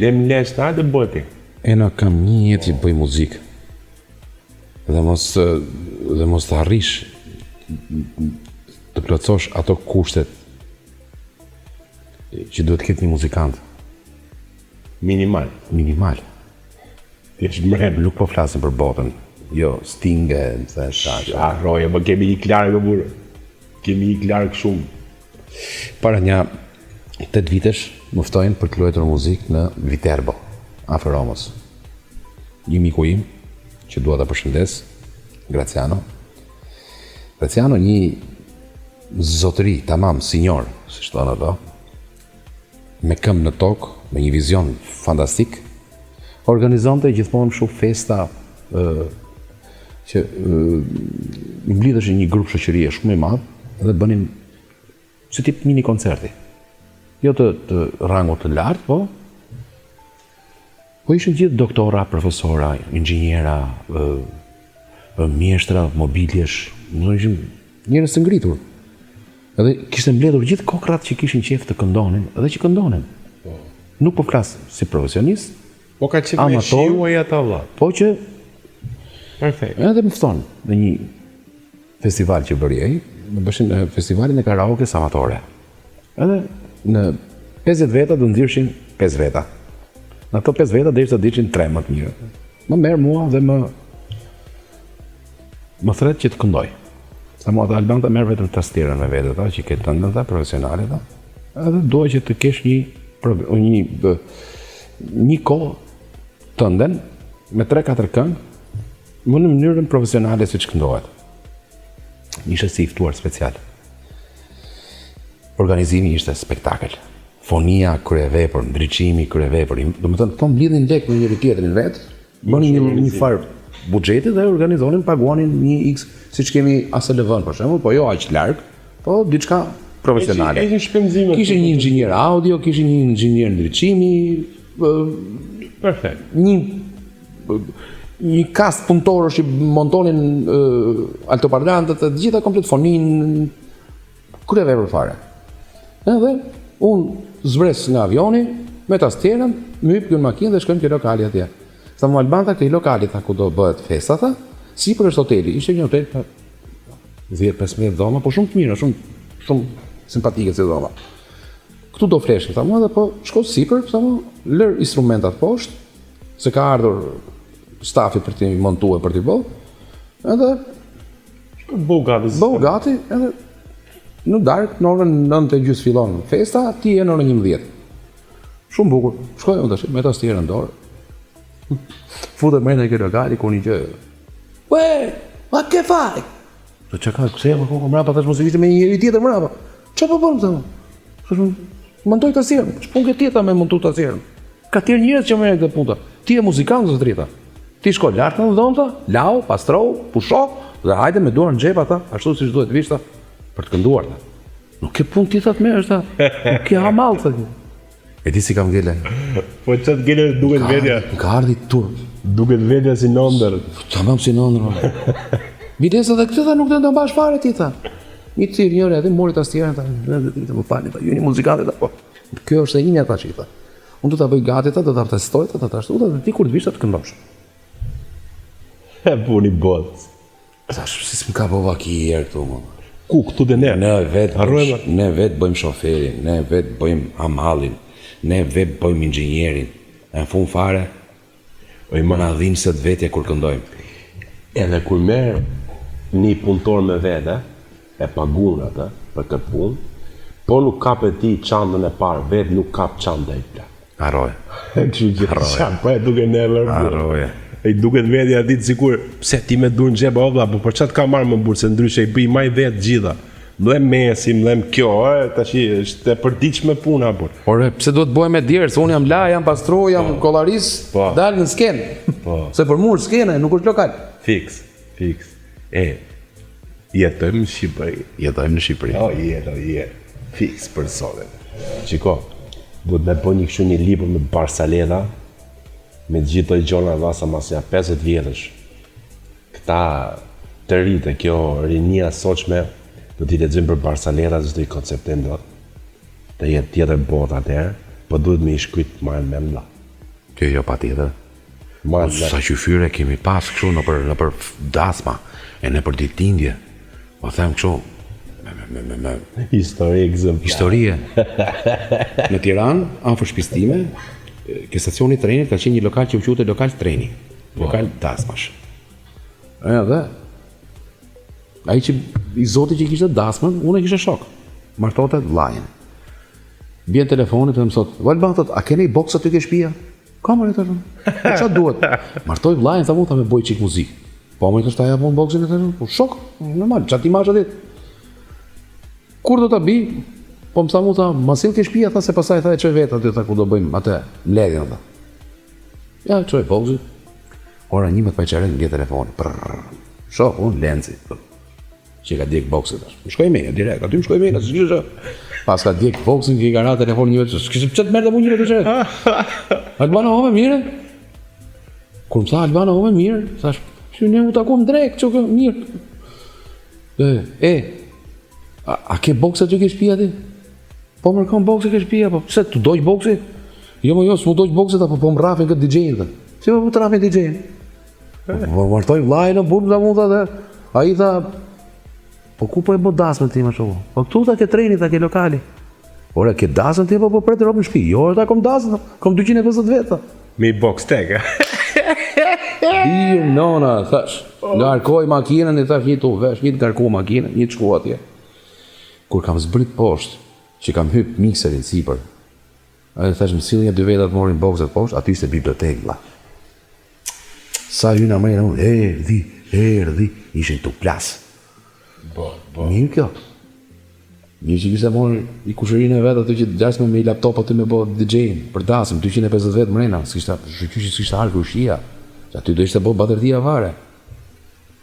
B: Lem lesh, hajde bëhet ti.
C: Ena kam një jetë që bëj muzikë. Dhe mos dhe mos të arrish të plotësosh ato kushtet që duhet të ketë një muzikant.
B: Minimal.
C: Minimal.
B: Ti je mrem.
C: Nuk po flasim për botën. Jo, Sting e se sa.
B: Harroje, më kemi një larg o burrë. Kemi një larg shumë.
C: Para nja 8 vitesh më ftojnë për të luajtur muzikë në Viterbo, afër Romës. Një miku im që dua ta përshëndes, Graciano. Graciano një zotëri tamam sinjor, siç thonë ato, me këmbë në tokë, me një vizion fantastik, organizonte gjithmonë kështu festa ë që mblidheshin një grup shoqërie shumë i madh dhe bënin si tip mini koncerti. Jo të, të rangut të lartë, po po ishin gjithë doktora, profesora, inxhiniera, ë mjeshtra mobiljesh, do ishin njerëz të ngritur. Edhe kishte mbledhur gjithë kokrrat që kishin qejf të këndonin dhe që këndonin.
B: Po.
C: Nuk po flas si profesionist,
B: Po ka qejf me shiju ai ata vlla.
C: Po që
B: Perfekt.
C: Edhe më fton në një festival që bëri ai, në bëshin në festivalin e karaokes amatore. Edhe në 50 veta do nxirrshin 5 veta. Në ato 5 veta derisa dilshin 3 më të mirë. Më merr mua dhe më më thret që të këndoj. Sa mua tha Alban tha merr vetëm tastierën me vete tha që ke tëndën tha profesionale tha. Edhe dua që të kesh një një bë, një kohë tënden me 3-4 këngë më në mënyrën profesionale siç këndohet. Isha si i ftuar special. Organizimi ishte spektakël. Fonia kryevepër, ndriçimi kryevepër. Domethënë, këto mblidhin lekë me njëri tjetrin vetë, bënin një një farë buxheti dhe organizonin, paguanin një X, siç kemi ASLV-n për shembull, po jo aq larg, po diçka. profesionale.
B: Ishin shpenzime.
C: Kishin një inxhinier audio, kishin një inxhinier ndriçimi,
B: Perfekt.
C: një një kast punëtorësh që montonin uh, altoparlantët, të gjitha komplet fonin, krye vepër fare. Edhe unë zbres nga avioni me tastierën, më hyp në makinë dhe shkojmë ke lokali atje. Sa më Alban tha, ke lokali tha ku do bëhet festa tha, sipër është hoteli, ishte një hotel pa 10-15 dhoma, po shumë të mira, shumë shumë simpatike si dhoma. Këtu do fleshim, tha mua, dhe po shko sipër, tha mua, lër instrumentat poshtë, se ka ardhur stafi për t'i montuar për t'i bërë. Edhe
B: Bëu gati.
C: bëu gati, edhe në darkë në orën 9:30 fillon festa, ti je në orën 11. Shumë bukur. Shkoj unë tash me tastierën në dorë. Futem brenda ke lokali ku një gjë. Ue, ma che fai? Po çka ka, pse më kokë mbrapa thash mos e kishte me një njeri tjetër mbrapa. Çfarë po bën tha? Thash unë, montoj tastierën. Ç'punë ke tjetër me montu tastierën? Ka tjerë njerëz që merren këtë punë. tha. Ti je muzikant zotëri tha. Ti shko lart në dhomë tha, lau, pastrou, pusho dhe hajde me duar në xhep ata, ashtu siç duhet vish tha, për të kënduar tha. Nuk ke punë ti tha të merresh tha. Nuk ke hamall tha. E di si kam ngele.
B: Po çat ngele duket vetja.
C: Më ka ardhi turp.
B: Duket vetja si në ëndër.
C: Tamam si në ëndër. Biles edhe këtë tha nuk do të mbash fare ti tha. Një thirr njëri aty mori tastierën tha, "Ne të më falni tha, ju jeni muzikante tha." Po. Kjo është e imja tash i tha. Unë do ta bëj gati tha, do ta testoj tha, ta ashtu tha, dhe ti kur të vish tha të këndosh.
B: E puni bot.
C: Thash, si s'më ka bova ki herë këtu më.
B: Ku këtu dhe ne?
C: Ne vet
B: Harrojmë.
C: ne vet bëjmë shoferin, ne vet bëjmë hamallin, ne vet bëjmë inxhinierin. E në fund fare,
B: O i ma.
C: na dhimbset vetja kur këndojmë.
B: Edhe kur merr një punëtor me vete, e paguan atë për këtë punë, po nuk kap e ti çantën e parë, vetë nuk kap çantë ai plak.
C: Harroj.
B: Kështu që
C: Harroje.
B: po e duke never.
C: Harroje.
B: E i duket vetja atit sikur pse ti me dur në xhep o vlla, po për çfarë të ka marrë më burr se ndryshe i bëj maj vet gjitha. Mlem mesi, mlem kjo, e tash është e përditshme puna por.
C: Ore, pse duhet bëhem me djerë, se unë jam la, jam pastru, jam kollaris,
B: Po.
C: dal në skenë.
B: Po.
C: Se për mua është skena, nuk është lokal.
B: Fiks, fiks. E jetojmë në Shqipëri.
C: Jetojmë në Shqipëri.
B: O jetë, o jetë. Fiks për sotin. Shiko, duhet me bë një kështu një libër me barsaleta, me të gjithë ato gjona vasa mas ja 50 vjetësh. Këta të ritë, kjo rinia sotshme do t'i lexojmë për barsaleta, s'do i konceptojmë dot. Të jetë tjetër botë atëherë, po duhet me i shkryt marrë mend vlla.
C: Kjo jo patjetër.
B: Marrë mend.
C: Sa qyfyre kemi pas kështu në për në për dasma e në për ditëlindje. Po them kështu me me me me, me
B: Histori ekzemplar.
C: historie. Në Tiranë, afër shtëpisë time, ke stacioni i trenit ka qenë një lokal që u quhte lokal treni, lokal dasmash. Edhe ai që i zoti që kishte dasmën, unë e kisha shok. Martonte vllajin. Bjen telefonit dhe më thot, "Valban thot, a keni box aty ke shtëpia?" Ka më thashë. Po çfarë duhet? Martoj vllajin tha mu, tha me boj çik muzikë. Po më thash ta jap unë boxin e thashë, po shok, normal, çfarë ti marrësh aty? Kur do ta bi? Po më tha mu tha, ma sill ke shtëpia tha se pastaj tha e çoj vetë aty tha ku do bëjmë atë mbledhjen tha. Ja çoj boxin. Ora 11 pa çerek më vjen telefoni. Prrr. Shoh unë Lenci. thotë, Që ka djeg boksin tash. Më shkoi me direkt, aty më shkoi me, s'kishte gjë. Pas ka djeg boksin që i ka ra telefoni një vetë, s'kishte pse të merrte mua një vetë çerek. Albano ome mirë. Kur më tha Albano ome mirë, thash, "Që ne u takuam drek, ço kë mirë." E, e a, a ke boks aty ke shtëpia ti? Po më kam boksi ke shtëpia, po pse tu dogj boksi? Jo, më jo, s'mu dogj boksi, tha, po po më rrafin këtë DJ-in tha. Si po po të rrafin DJ-in? Po po martoj vllajin në burg tha mu tha dhe ai tha po ku po e bë dasmën ti më shoku? Po këtu tha ke treni tha ke lokali. Ore ke dasmën ti po po pret rob në shtëpi. Jo, tha kom dasmën, tha, kom 250 vetë tha.
B: Me i box tek.
C: Bir nona, thash. Ngarkoj makinën, i thash një tu vesh, një të ngarku makinën, një të shku atje. Kur kam zbrit poshtë, që kam hyp mikserin sipër, edhe thash më sill një dy veta të morin bokset poshtë, aty ishte bibliotekë vlla. Sa hyna më unë, erdhi, erdhi, ishin tu plas.
B: Po, po.
C: Mirë kjo. Mirë që kishte marrë i kushërinë e vet aty që gjasme me i laptop aty me bë DJ-in për dasëm 250 vet mrena, s'kishte shyqyr që s'kishte ardhur krushia. Se aty do ishte bë batërdia fare.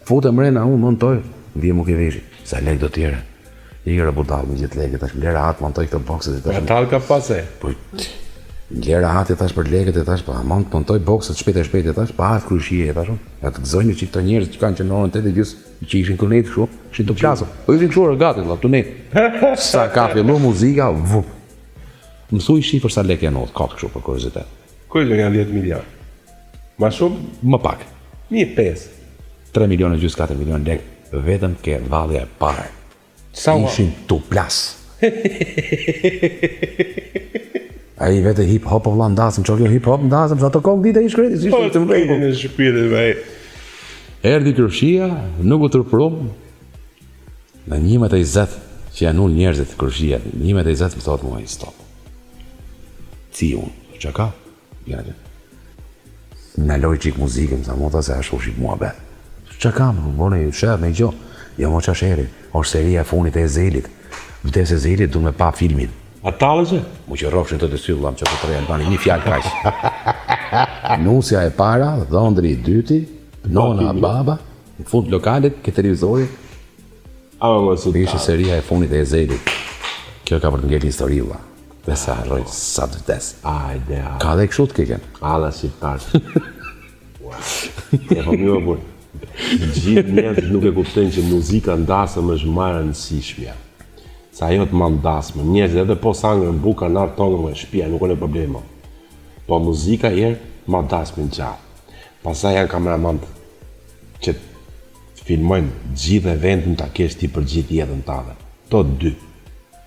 C: Futem mrena unë montoj, vjen mu ke veshi. Sa lek do tjere. I ore budall me gjithë lekët, tash më rahat montoj këto bokset e tash.
B: Atal ka pase.
C: Po më rahat e tash për lekët e tash, po aman të montoj bokset shpejt e shpejt e tash, pa ardh krushie e tash. Ja të gëzojnë që këto njerëz që kanë që në orën 8 e gjys, që ishin këtu nejt kështu, ishin të plasur. Po ishin kështu orë gati, valla, tu nejt. Sa ka fillu muzika, vup. Më thuj shifër sa lekë janë kot kështu për kuriozitet.
B: Ku e janë 10 milion? Ma shumë?
C: Më pak.
B: Një 5.
C: 3 milionë e gjys 4 milionë lekë vetëm ke vallja e parë.
B: Sa ua?
C: Ishin tu plas. Ai vete hip hop o vlla ndasëm, ço kjo hip hop ndasëm, sa të kokë ditë i shkreti, si
B: Po,
C: ishte të rregull.
B: Në shpirt me.
C: Erdhi krushia, nuk u turprum. Në 11:20 që janë ul njerëzit krushia, 11:20 më thotë mua i stop. Ci unë, çka ka? Ja, ja. Ndaloj çik muzikën, sa mota se ashtu shit mua bet. Çka ka, më bone, shef, me gjo. Jo mo qa sheri, është seria e funit e Ezelit. Vdes Ezeli, du me pa filmin.
B: A tallësh?
C: Mu që rrofshin të të sy, vëlla, që të tre Albani, një fjalë kaq. Nusja e para, dhondri i dyti, nona, baba, në fund lokalit, ke televizori,
B: Ama mos u
C: ishte seria e funit e Ezelit. Kjo ka për të ngelë histori, vëlla. Dhe sa harroj sa të vdes.
B: Ajde, a.
C: Ka dhe kështu të keqen.
B: Alla shqiptar. E po mirë burr. Gjithë njerëzit nuk e kuptojnë që muzika ndasëm është më e rëndësishmja. Sa ajo të ma ndasmë. Njerëzit edhe po s'hangrën bukë kanë ardhur tongën nga shtëpia, nuk është problem. Po muzika herë ma dasmën gjatë. Pastaj janë kameramant që të filmojnë gjithë eventin ta kesh ti për gjithë jetën tënde. To dy.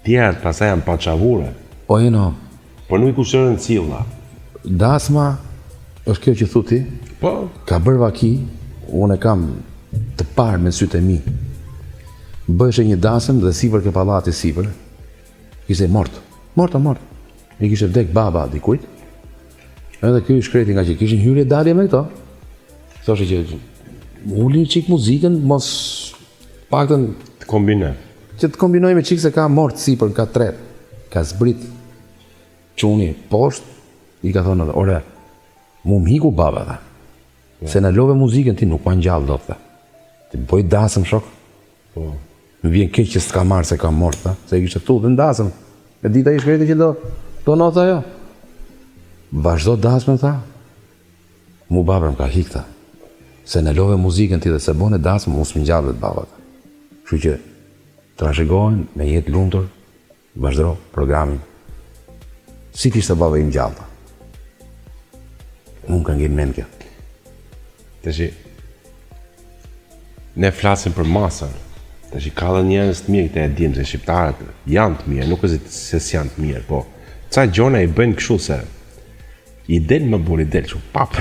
B: Tjerat pastaj janë paçavure.
C: O Eno,
B: Po nuk i kushton rëndësi vlla.
C: dasma është kjo që thu ti,
B: Po,
C: ka bërë vaki, unë e kam të parë me sytë e mi. Bëheshe një dasëm dhe sipër ke pallati sipër, ishte mort. Mort, o mort. I kishte vdek baba dikujt. Edhe ky i shkreti nga që kishin hyrje dalje me këto. Thoshte që ulin çik muzikën, mos paktën
B: të kombinoj.
C: që të kombinoj me çik se ka mort sipër në ka tret. Ka zbrit çuni poshtë, i ka thonë ore, mu më hiku baba tha. Se na love muzikën ti nuk ma ngjall dot tha. Ti bëj dasëm shok.
B: Po.
C: Më vjen keq që s'ka marrë se ka mort tha, se e kishte tu dhe në dasëm. E dita i shkreti që do do nota ajo. Vazhdo dasmën tha. Mu baba më ka hik tha. Se në love muzikën ti dhe se bone dasmë, mu s'më ngjallet baba tha. Kështu që trashëgohen me jetë lumtur, vazhdo programin. Si t'ishte baba im gjallë tha. Mu më ka ngel mend kjo.
B: Tashi ne flasim për masën. Tashi ka dhe njerëz të mirë, këtë e dim se shqiptarët janë të mirë, nuk është se s'janë të mirë, po ca gjona i bëjnë kështu se i del më burr, i del kështu, pap.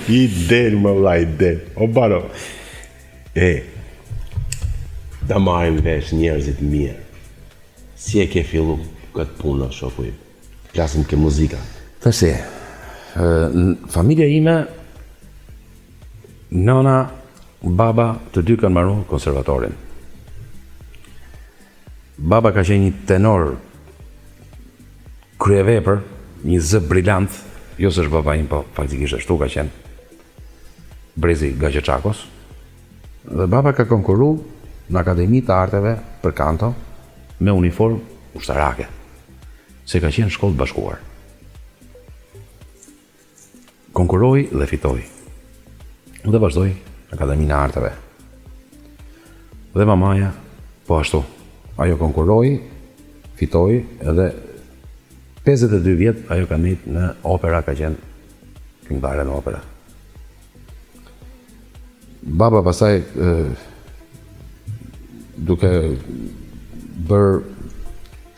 B: I del më vlla, i del. O baro. E ta marrin vesh njerëzit mirë. Si e ke fillu këtë punë, o shoku im? Flasim ke muzika.
C: Tashi, ë, në familja ime, nona, baba, të dy kanë mbaruar konservatorin. Baba ka qenë një tenor kryevepër, një zë brilant, jo se është baba im, po faktikisht ashtu ka qenë. Brezi Gaqo Çakos. Dhe baba ka konkurru në Akademi të Arteve për kanto me uniformë ushtarake, se ka qenë shkollë të bashkuar. Konkurroi dhe fitoi. Dhe vazhdoi Akademinë e Arteve. Dhe mamaja, po ashtu, ajo konkurroi, fitoi edhe 52 vjet ajo ka nejt në opera, ka qenë këngëtare në opera. Baba pastaj e, duke bërë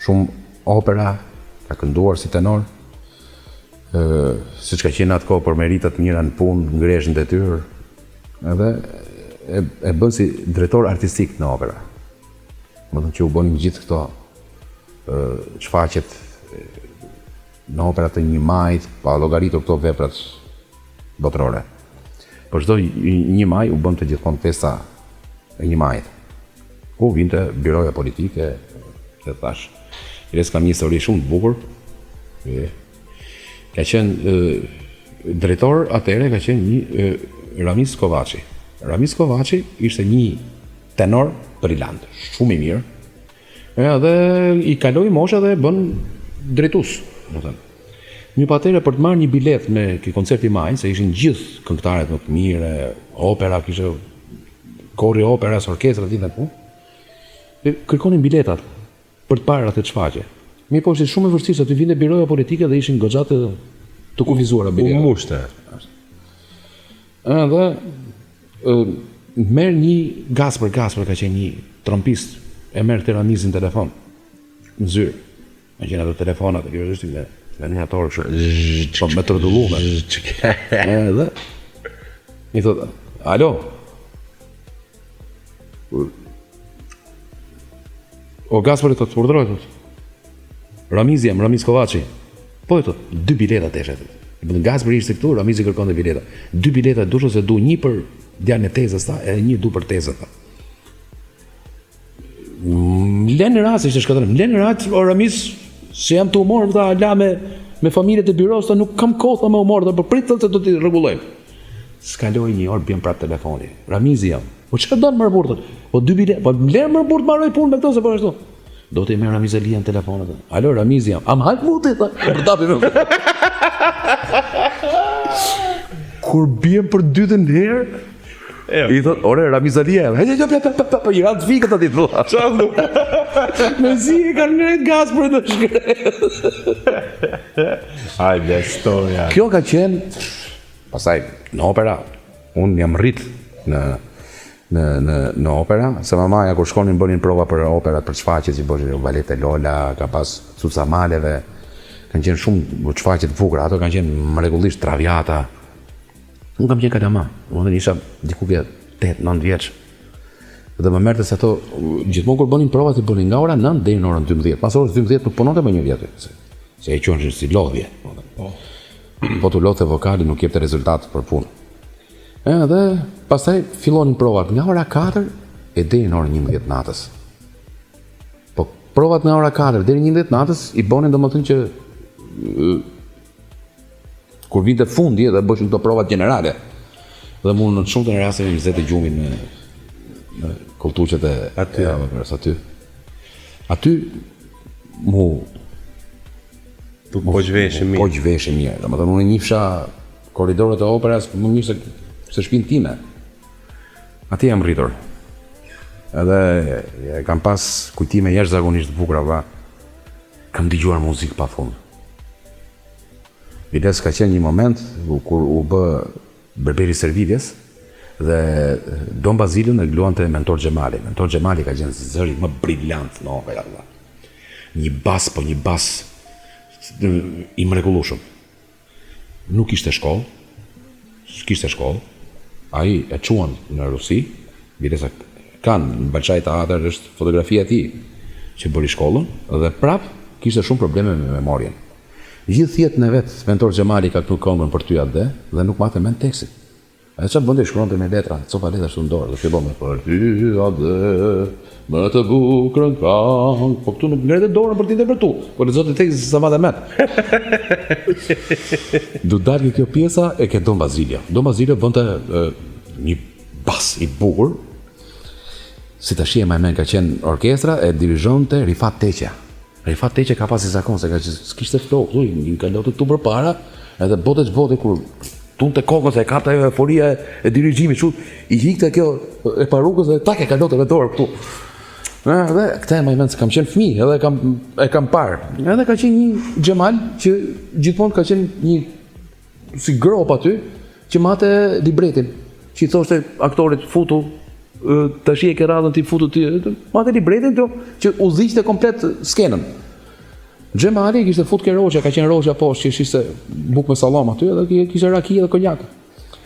C: shumë opera, ka kënduar si tenor, ë siç ka qenë atë kohë për merita të mira në punë, ngresh në detyrë, edhe e, e bën si drejtor artistik në opera. Më thënë që u bënin gjithë këto ë shfaqjet e, në opera të një majit, pa llogaritur këto veprat botërore. Për çdo një maj u bënte gjithmonë festa e një majit. Ku vinte biroja politike, e thash. Res kam një histori shumë të bukur. E, ka qenë e, drejtor atëherë ka qenë një e, Ramiz Kovaçi. Ramiz Kovaçi ishte një Tenor brilant, shumë i mirë. Edhe i kaloi mosha dhe e bën drejtues, domethënë. Mirëpo atëherë për të marrë një biletë me ke koncerti i majit, se ishin gjithë këngëtarët më të mirë, opera kishte kori operas, orkestra të gjitha këtu. Kërkonin biletat për të parë atë shfaqje. Mirëpo ishte shumë e vështirë se aty vinte biroja politike dhe ishin goxha të të kufizuara
B: biletat. U mushte.
C: Edhe merr një Gaspër, Gaspër ka qenë një trompist, e merr këtë Ramizin telefon në zyrë. Me qenë ato telefonat, kjo është me me një ator kështu. Po me të rrotulluar. Edhe i thotë, "Alo." O Gaspër i thotë, urdhëro i thotë. Ramizi jam, Ramiz Kovaçi. Po i thotë, dy bileta desha thotë. Domethënë Gaspëri ishte këtu, Ramizi kërkonte bileta. Dy bileta dusha se du një për djalin e tezës tha, edhe një du për tezën tha. Më len rast, ishte shkatërrim. Më len rast, o Ramiz, se jam tu u marrë tha ala me me familjet e biros, tha nuk kam kohë tha me u marrë, tha, po prit tha se do t'i rregullojmë. S'kaloi një orë bjen prap telefoni. Ramizi jam. Po çfarë don mër burrë? thotë? Po dy bile, po më lër mër burrë të mbaroj punë me këto se po ashtu. Do t'i merr Ramiz Alia në telefon atë. Alo Ramizi jam. A më hajt muti tha. Për tapi me. Kur biem për dytën herë, I thot, ore, Ramiz Alia, hej, hej, hej, hej, hej, i ra të fikët aty, vëlla.
B: Çfarë do?
C: Me zi e kanë ngrejt gaz për të shkret.
B: Hajde, storia.
C: Kjo ka qenë, pastaj, në opera, unë jam rrit në, në, në, në opera, se mamaja kur shkonin bënin prova për operat, për shfaqjet që bënin Balete Lola, ka pas Cuca Maleve, kanë qenë shumë shfaqje të bukura, ato kanë qenë mrekullisht Traviata. Unë kam qenë kalama, domethënë isha diku ke 8-9 vjeç. Dhe më merrte se ato gjithmonë kur bënin provat i bënin nga ora 9 deri në orën 12. Pas orës 12 nuk punonte më njeri aty. Se, se e quanin si lodhje. Po. Po t'u lodhte vokali nuk jepte rezultat për punë. Edhe pastaj fillonin provat nga ora 4 e deri në orën 11 natës. Po provat nga ora 4 deri në 11 natës i bënin domethënë që Kur vinte fundi edhe bëheshin këto provat gjenerale. Dhe mu në shumë të rasteve më zinte gjumi në në kolltuqet e
B: aty,
C: e, aty. Aty. Aty mu
B: Tu po veshi
C: mirë. Po veshi mirë. Domethënë unë njifsha korridoret e operas më mirë se se shtëpinë time. Aty jam rritur. Edhe e, kam pas kujtime jashtëzakonisht të bukura valla. Kam dëgjuar muzikë pafund. Biles ka qenë një moment kur u bë Berberi i Serviljes dhe Don Bazilën e luante Mentor Xhemali. Mentor Xhemali ka qenë zëri më brilant në opera valla. Një bas, po një bas i mrekullueshëm. Nuk ishte shkollë, s'kishte shkollë. Ai e çuan në Rusi, bilesa kanë në Balshaj Teatër është fotografia e tij që bëri shkollën dhe prap kishte shumë probleme me memorien. Gjithë jetën e vet Mentor Xhemali ka knu këngën për ty atdhe dhe nuk mate mend tekstin. Ai ça bënte shkruante me letra, copa letra ashtu në dorë dhe fillon me për ty atdhe më të bukurën këngë. Po këtu nuk ngrete dorën për të interpretu, po lexonte tekstin se s'e mate mend. Do dalë kjo pjesa e ke Don Bazilio. Don Bazilio bënte një bas i bukur. Si tash e maj mend ka qenë orkestra e dirigjonte Rifat Teqja. Rifat Teqja ka pas një zakon se ka që s'kishte flokë këtu, i kalonte këtu përpara, edhe bote ç'bote kur tundte kokën se e kapte ajo euforia e dirigjimit, kështu i hikte kjo e parukës dhe tak e kalonte me dorë këtu. Edhe këtë e maj mend se kam qenë fëmijë, edhe kam e kam parë. Edhe ka qenë një Xhemal që gjithmonë ka qenë një si gropë aty që mate libretin, që i thoshte aktorit futu tash e ke radhën ti futu ti, mate libretin të, që udhëhiqte komplet skenën. Xhemali kishte fut ke Roja, ka qenë Roja poshtë që shiste bukë me sallam aty edhe kishte raki edhe konjak.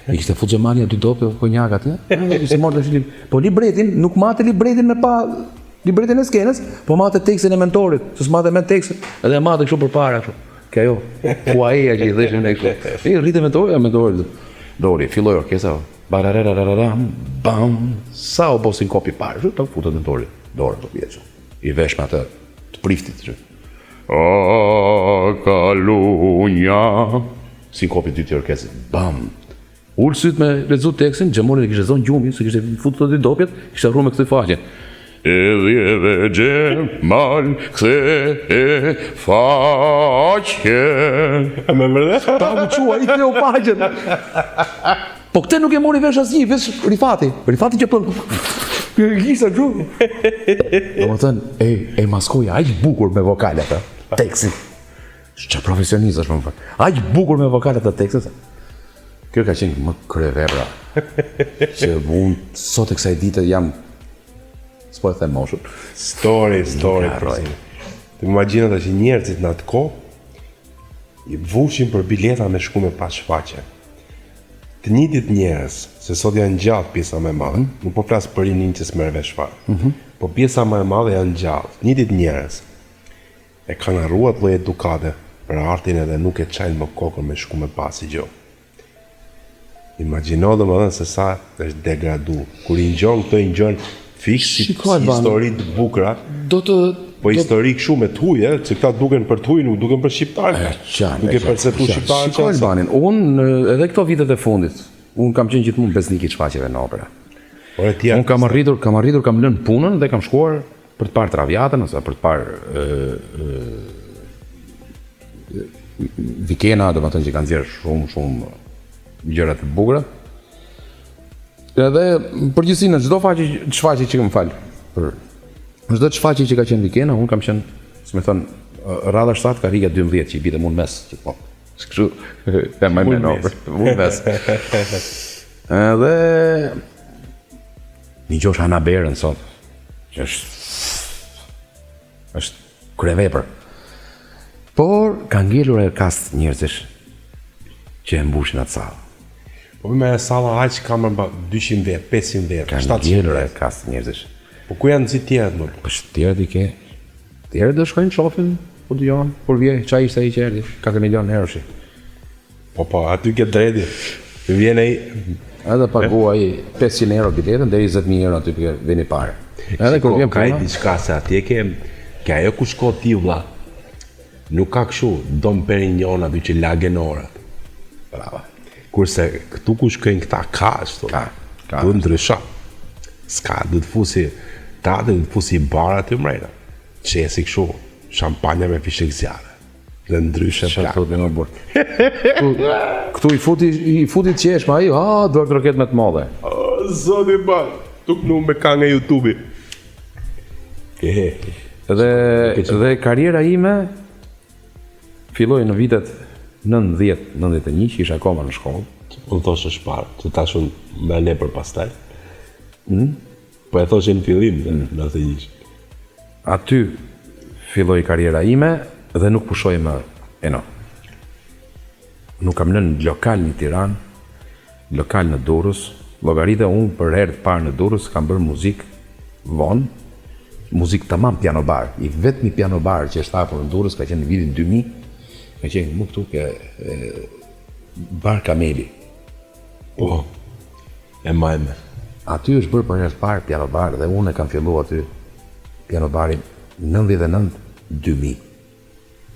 C: I kishte fut Xhemali aty dope konjak aty, edhe kishte marrë tash Po libretin, nuk mate libretin me pa libretin e skenës, po mate tekstin e mentorit, se s'mate mend tekstin, edhe e mate kështu përpara kështu. Kjo ajo, kuaeja që i thëshim ne kështu. I rritë mentori, mentori. Doli, filloi orkestra. Barararararam, bam, sa u bo sinkopi i parë, kështu, futet mentori, dorën të pjeçë. I vesh me atë të priftit, kështu. A, kalunja. Sinkopi i dytë i orkestrës, bam. Ul syt me lexu tekstin, Xhemolin e kishte zonë gjumi, se kishte futur të dy dopjet, kishte harruar me kthy faqen. Edhe edhe Xhemal kthe faqen.
B: Me vërtet?
C: Ta u çua, i ktheu faqen. Po këtë nuk e mori vesh asnjë, veç Rifati. Rifati që pën. Kishte kështu. Domethënë, e e maskoi aq bukur me vokale atë tekstin. Çfarë profesionist është më fal. Aq bukur me vokale të tekstit. Kjo ka qenë më kryevepra. Që unë sot e kësaj dite jam s'po e them moshën.
B: Story, story. Të imagjino tash që njerëzit në atë kohë i vushin për bileta me shku me pa shfaqje. Të njëjtit njerëz, se sot janë gjallë pjesa më e madhe, mm -hmm. nuk po flas për rinin që s'merr vesh fare. Mm -hmm. Po pjesa më e madhe janë gjallë, të njëjtit njerëz. E kanë harru atë lloj edukate për artin edhe nuk e çajnë më kokën me shku me pa si gjë. Imagjino domethënë se sa është degradu. Kur i ngjon këto i ngjon fiks si, si histori të bukura.
C: Do të
B: Po histori kështu me të huaj, ë, se këta duken për të huaj, nuk duken për shqiptarët.
C: Nuk e perceptu shqiptarët. Shiko Albanin, unë edhe këto vitet e fundit, unë kam qenë gjithmonë besnik i shfaqjeve në opera.
B: Ore ti
C: Unë kam arritur, kam arritur, kam lënë punën dhe kam shkuar për të parë Traviatën ose për të parë Vikena, domethënë që kanë nxjerrë shumë shumë gjëra të bukura. Edhe në përgjithësi në çdo faqe shfaqje që më fal për në çdo shfaqje që ka qenë Vikena, unë kam qenë, si me thënë, radha 7 karriga 12 që i bie mu në mes gjithmonë. Kështu e më më në mu në mes. Edhe Nigjosh Ana Berën sot, që është është kryevepër. Por ka ngelur ajo kast njerëzish që e mbushin atë
B: sallë. Po më e salla aq ka më 200 vet, 500 vet,
C: 700 Ka ngelur ajo kast njerëzish.
B: Po ku janë gjithë tjerët
C: më? Po tjerët i ke. Tjerët do shkojnë shohin, po dëgjon, kur vje, ça ishte ai që erdhi, 4 milion euroshi.
B: Po po, aty ke drejtë. Vjen ai
C: edhe paguaj 500 euro biletën deri 20000 euro aty për vjen i parë.
B: Edhe kur vjen ka diçka se atje ke ke ajo ku shko ti vlla. Nuk ka kështu Dom Perignon aty që lagen orët.
C: Bravo.
B: Kurse këtu ku shkojnë këta ka ashtu.
C: Ka.
B: Ka. Duhet ndrysho. S'ka, duhet fusi tate, duhet fusi bar aty mrena. Qesi kështu, shampanja me fishekzjarre. Dhe ndryshe
C: plak. Çfarë thotë më burr. Këtu i futi i futi të qesh, ma ai, ha, duartroket me të madhe.
B: O zoti ba, tu knu me kangë nga YouTube-i.
C: Ehe. Dhe dhe karriera ime filloi në vitet 90, 91, që isha akoma në shkollë.
B: Po më thoshe parë, që tash unë më le për pastaj. Mm? Po e thoshe në fillim, mm. në 91.
C: Aty filloi karriera ime dhe nuk pushoi më Eno. Nuk kam lënë lokal në Tiranë, lokal në Durrës, llogarite unë për herë të parë në Durrës kam bërë muzikë vonë, muzikë tamam piano bar. I vetmi piano bar që është hapur në Durrës ka qenë në vitin 2000, ka qenë mu këtu ke e, bar Kameli.
B: Po. E mbaj mend.
C: Aty është bërë për herë të parë piano bar dhe unë e kam fillu aty piano barin 99 2000.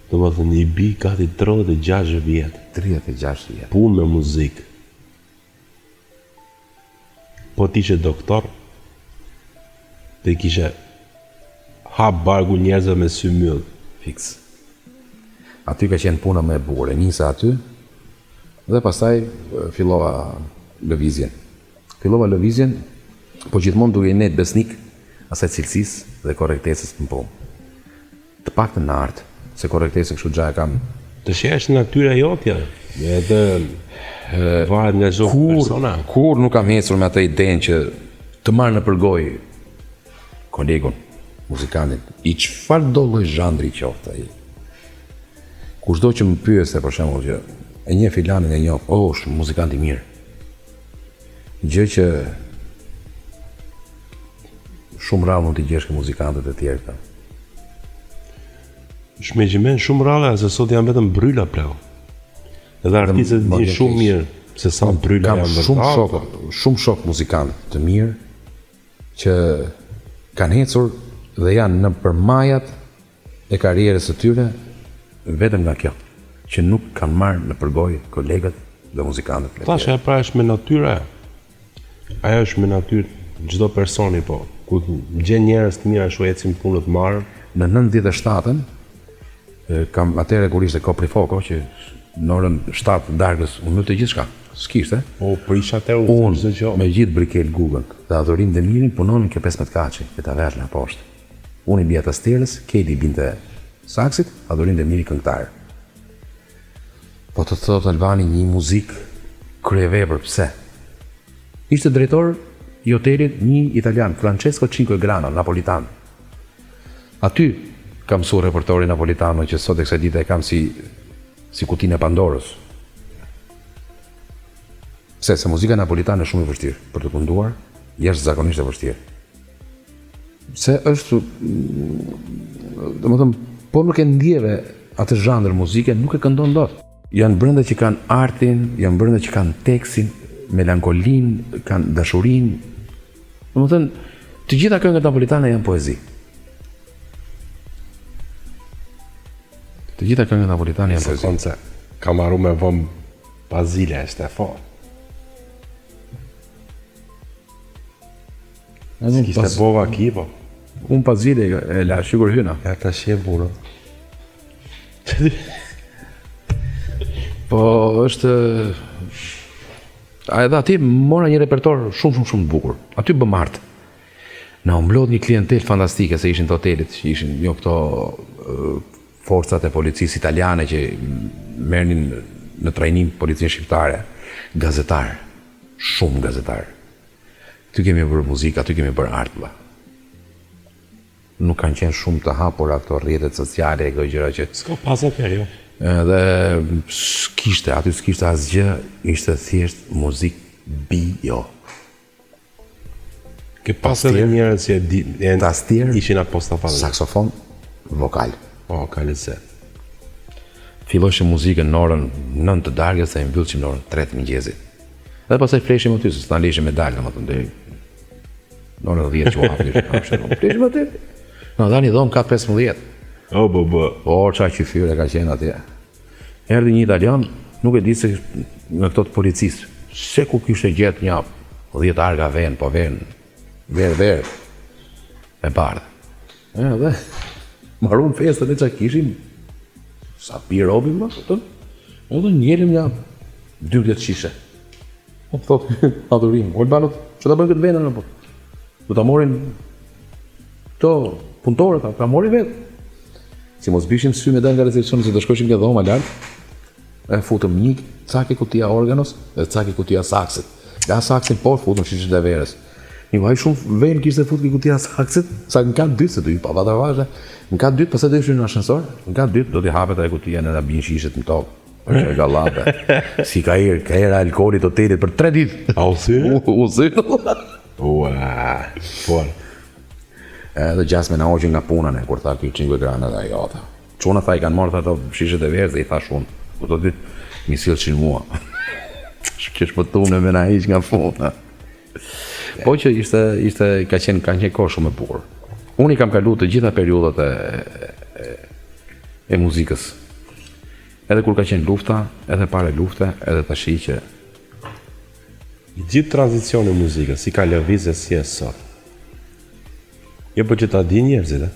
B: Domethënë i bi gati 36 vjet.
C: 36 vjet.
B: Punë me muzikë. Po ti ishe doktor, të kishe hap barku njerëzve me sy
C: mbyll. Fiks. Aty ka qenë puna më e bukur. E nisa aty dhe pastaj fillova lëvizjen. Fillova lëvizjen, po gjithmonë duke i nejt besnik asaj cilësisë dhe korrektesës në punë. Të paktën në art, se korrektesën kështu xha e kam.
B: Të shesh natyra jotja, edhe varet nga çdo
C: persona. Kur nuk kam ecur me atë idenë që të marr nëpër gojë kolegun, muzikantin, i çfarëdo lloj zhandri qoftë ai. Kushdo që më pyeste për shembull që e njeh filanin e njoh, oh, është muzikant i mirë. Gjë që shumë rrallë mund t'i gjesh ke muzikantët e tjerë këta.
B: Është me gjimen shumë rrallë, se sot janë vetëm bryla plako. Edhe artistët e dinë shumë mirë se sa bryla
C: janë vërtet. Shumë shok, shumë shok muzikantë të mirë që kanë ecur dhe janë në përmajat e karrierës së tyre vetëm nga kjo, që nuk kanë marrë nëpër gojë kolegët. dhe muzikantët.
B: Tash ajo pra është me natyrë ajo. Ajo është me natyrë çdo personi po. Kur gjen njerëz të mirë ashtu ecin punët mbarë.
C: Në 97-ën kam atëherë kur ishte Coprifuoco që në orën 7 darkës u mbyllte gjithçka. S'kishte.
B: Po prish atëherë u
C: Unë çdo gjë. Me gjithë Brikel Gugën dhe Adhurim Demirin punonin ke 15 kaçi, ke taverna poshtë. Unë i bija tastierës, Keli i binte saksit, Adhurim Demiri këngëtar. Po të thotë Albani një muzikë kryevepër pse? Ishte drejtor i hotelit një italian, Francesco Cinquegrana, napolitan. Aty kam mësuar repertorin napolitano që sot e kësaj dite e kam si si kutinë e Pandorës. Pse? Se muzika napolitane është shumë e vështirë për të kënduar, jashtëzakonisht e vështirë. Se është, domethënë, po nuk e ndjeve atë zhanër muzike, nuk e këndon dot. Janë brenda që kanë artin, janë brenda që kanë tekstin, melankolinë, kanë dashurinë. Domethënë, të gjitha këngët napolitane janë poezi. Të gjitha këngët napolitane janë poezi.
B: Sekondë se kam marru me vëm Bazile është e fortë. S'kishte pas... bova ki, po.
C: Unë pa zile e la, shyqyr hyna.
B: Ja ta shje burë.
C: po është... A edhe aty mora një repertor shumë shumë shumë të bukur. Aty bëmë art. Na u mblodh një klientel fantastike se ishin të hotelit, që ishin jo këto forcat e policisë italiane që merrnin në trajnim policinë shqiptare, gazetar, shumë gazetar. Aty kemi bërë muzikë, aty kemi bërë art vëlla. Nuk kanë qenë shumë të hapura këto rrjetet sociale e këto gjëra që
B: S'ka pas atëherë, jo.
C: Edhe s'kishte, aty s'kishte asgjë, ishte thjesht muzikë bio.
B: Ke pas edhe njerëz që e di, e
C: tastier,
B: ishin apostafat.
C: Saksofon, vokal.
B: Po, ka lezet.
C: Filloshim muzikën në orën 9 të darkës e mbyllshim në orën 3 të mëngjesit. Dhe pastaj fleshim aty, se s'na lishim me dalë, domethënë deri në orën 10 që u hapnin, hapshin. Fleshim aty. Na dhanë një dhomë kat 15.
B: O bo bo.
C: O ça qyfyre ka qenë atje. Erdhi një italian, nuk e di se nga këto të policisë, se ku kishte gjetë një 10 arga ven, po ven, verë verë, e bardhë. Edhe, marum festën e ça kishim, sa pi robi më, kupton? Edhe njelim një 12 shishe. Po thot, adhurim, o Albano, që ta bëjmë këtë venën, po? Do ta morin këto punëtorët, ta mori vetë. Si mos bishim sy me dalë nga recepsioni, se do shkoshim ke dhoma lart, e futëm një cak e kutia organos dhe cak e kutia saksit. La saksin por futëm shishet e verës. Një vaj shumë venë kishte fut ke kutia saksit, sa në kat dytë se do i pa vata vazhde. Në kat dytë pastaj do ishim në ashensor, në kat dytë do t'i hapet ajo kutia në na bin shishet në tokë. Po që gallape. Si ka erë, ka era alkoolit hotelit për 3 ditë.
B: A u thy?
C: U, u thy.
B: Ua, por.
C: Edhe gjasme na hoqën nga puna ne, kur tha ky Cinquegrana dhe ajo tha. Çuna tha i kanë marrë tha ato shishet e verës dhe i thash unë. Po të dy mi sillshin mua. Që shpëtuam ne me na hiq nga puna. Po që ishte ishte ka qenë ka qenë kohë shumë e bukur. Unë i kam kalu të gjitha periudhat e e, e muzikës. Edhe kur ka qenë lufta, edhe para lufte, edhe tashi që
B: I gjithë tranzicioni i muzikës, si ka lëviz e si e sot. Jo po që ta di njerëzit, e?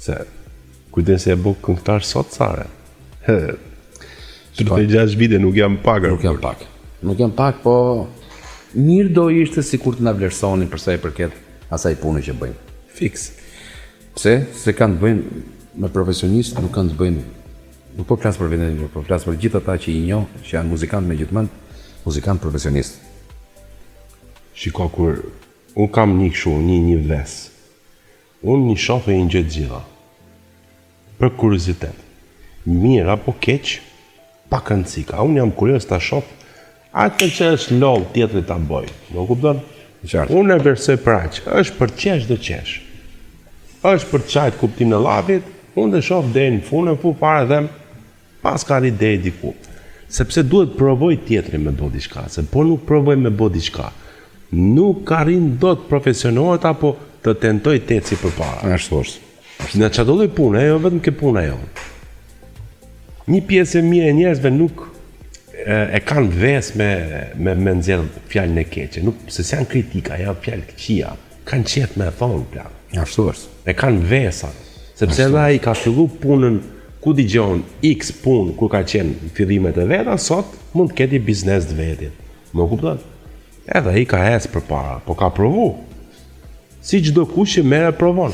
B: Se kujden se e bo këngëtar sot care. 36 vite nuk jam pak.
C: Nuk jam pak. Nuk jam pak, po mirë do ishte sikur të na vlerësonin për sa i përket asaj pune që bëjmë.
B: Fiks.
C: Pse? Se kanë të bëjnë me profesionistë, nuk kanë të bëjnë Nuk po flas për veten time, po flas për gjithë ata që i njoh, që janë muzikantë me gjithë mend, muzikantë profesionistë.
B: Shiko kur un kam një kështu, një një ves. Unë një shoh e i ngjoj të gjitha. Për kuriozitet. Mirë apo keq, pak rëndësi ka. Unë jam kurioz ta shoh atë që është lol tjetri ta bëj. Më kupton?
C: Qartë.
B: Unë e vlerësoj për aq. Është për qesh do qesh. Është për qajt kuptimin e llafit, unë dhe shoh deri në fund e fu fare them pas ka arrit deri diku. Sepse duhet provoj tjetri me bo diçka, se po nuk provoj me bo diçka, nuk arrin dot profesionohet apo të tentoj të eci përpara.
C: Ashtu është.
B: Në çdo lloj pune, jo vetëm ke puna jonë. Një pjesë e mirë e njerëzve nuk e kanë ves me me me nxjerr fjalën e keqe, nuk se s'janë kritika, janë fjalë të këqija. Kanë qejf me e thonë plak.
C: Ashtu është.
B: E kanë ves atë. Sepse edhe ai ka fillu punën ku dëgjon X punë kur ka qenë në fillimet e veta, sot mund të ketë një biznes të vetin. Më kupton? Edhe ai ka ecë përpara, po ka provu. Si çdo kush që merr e provon.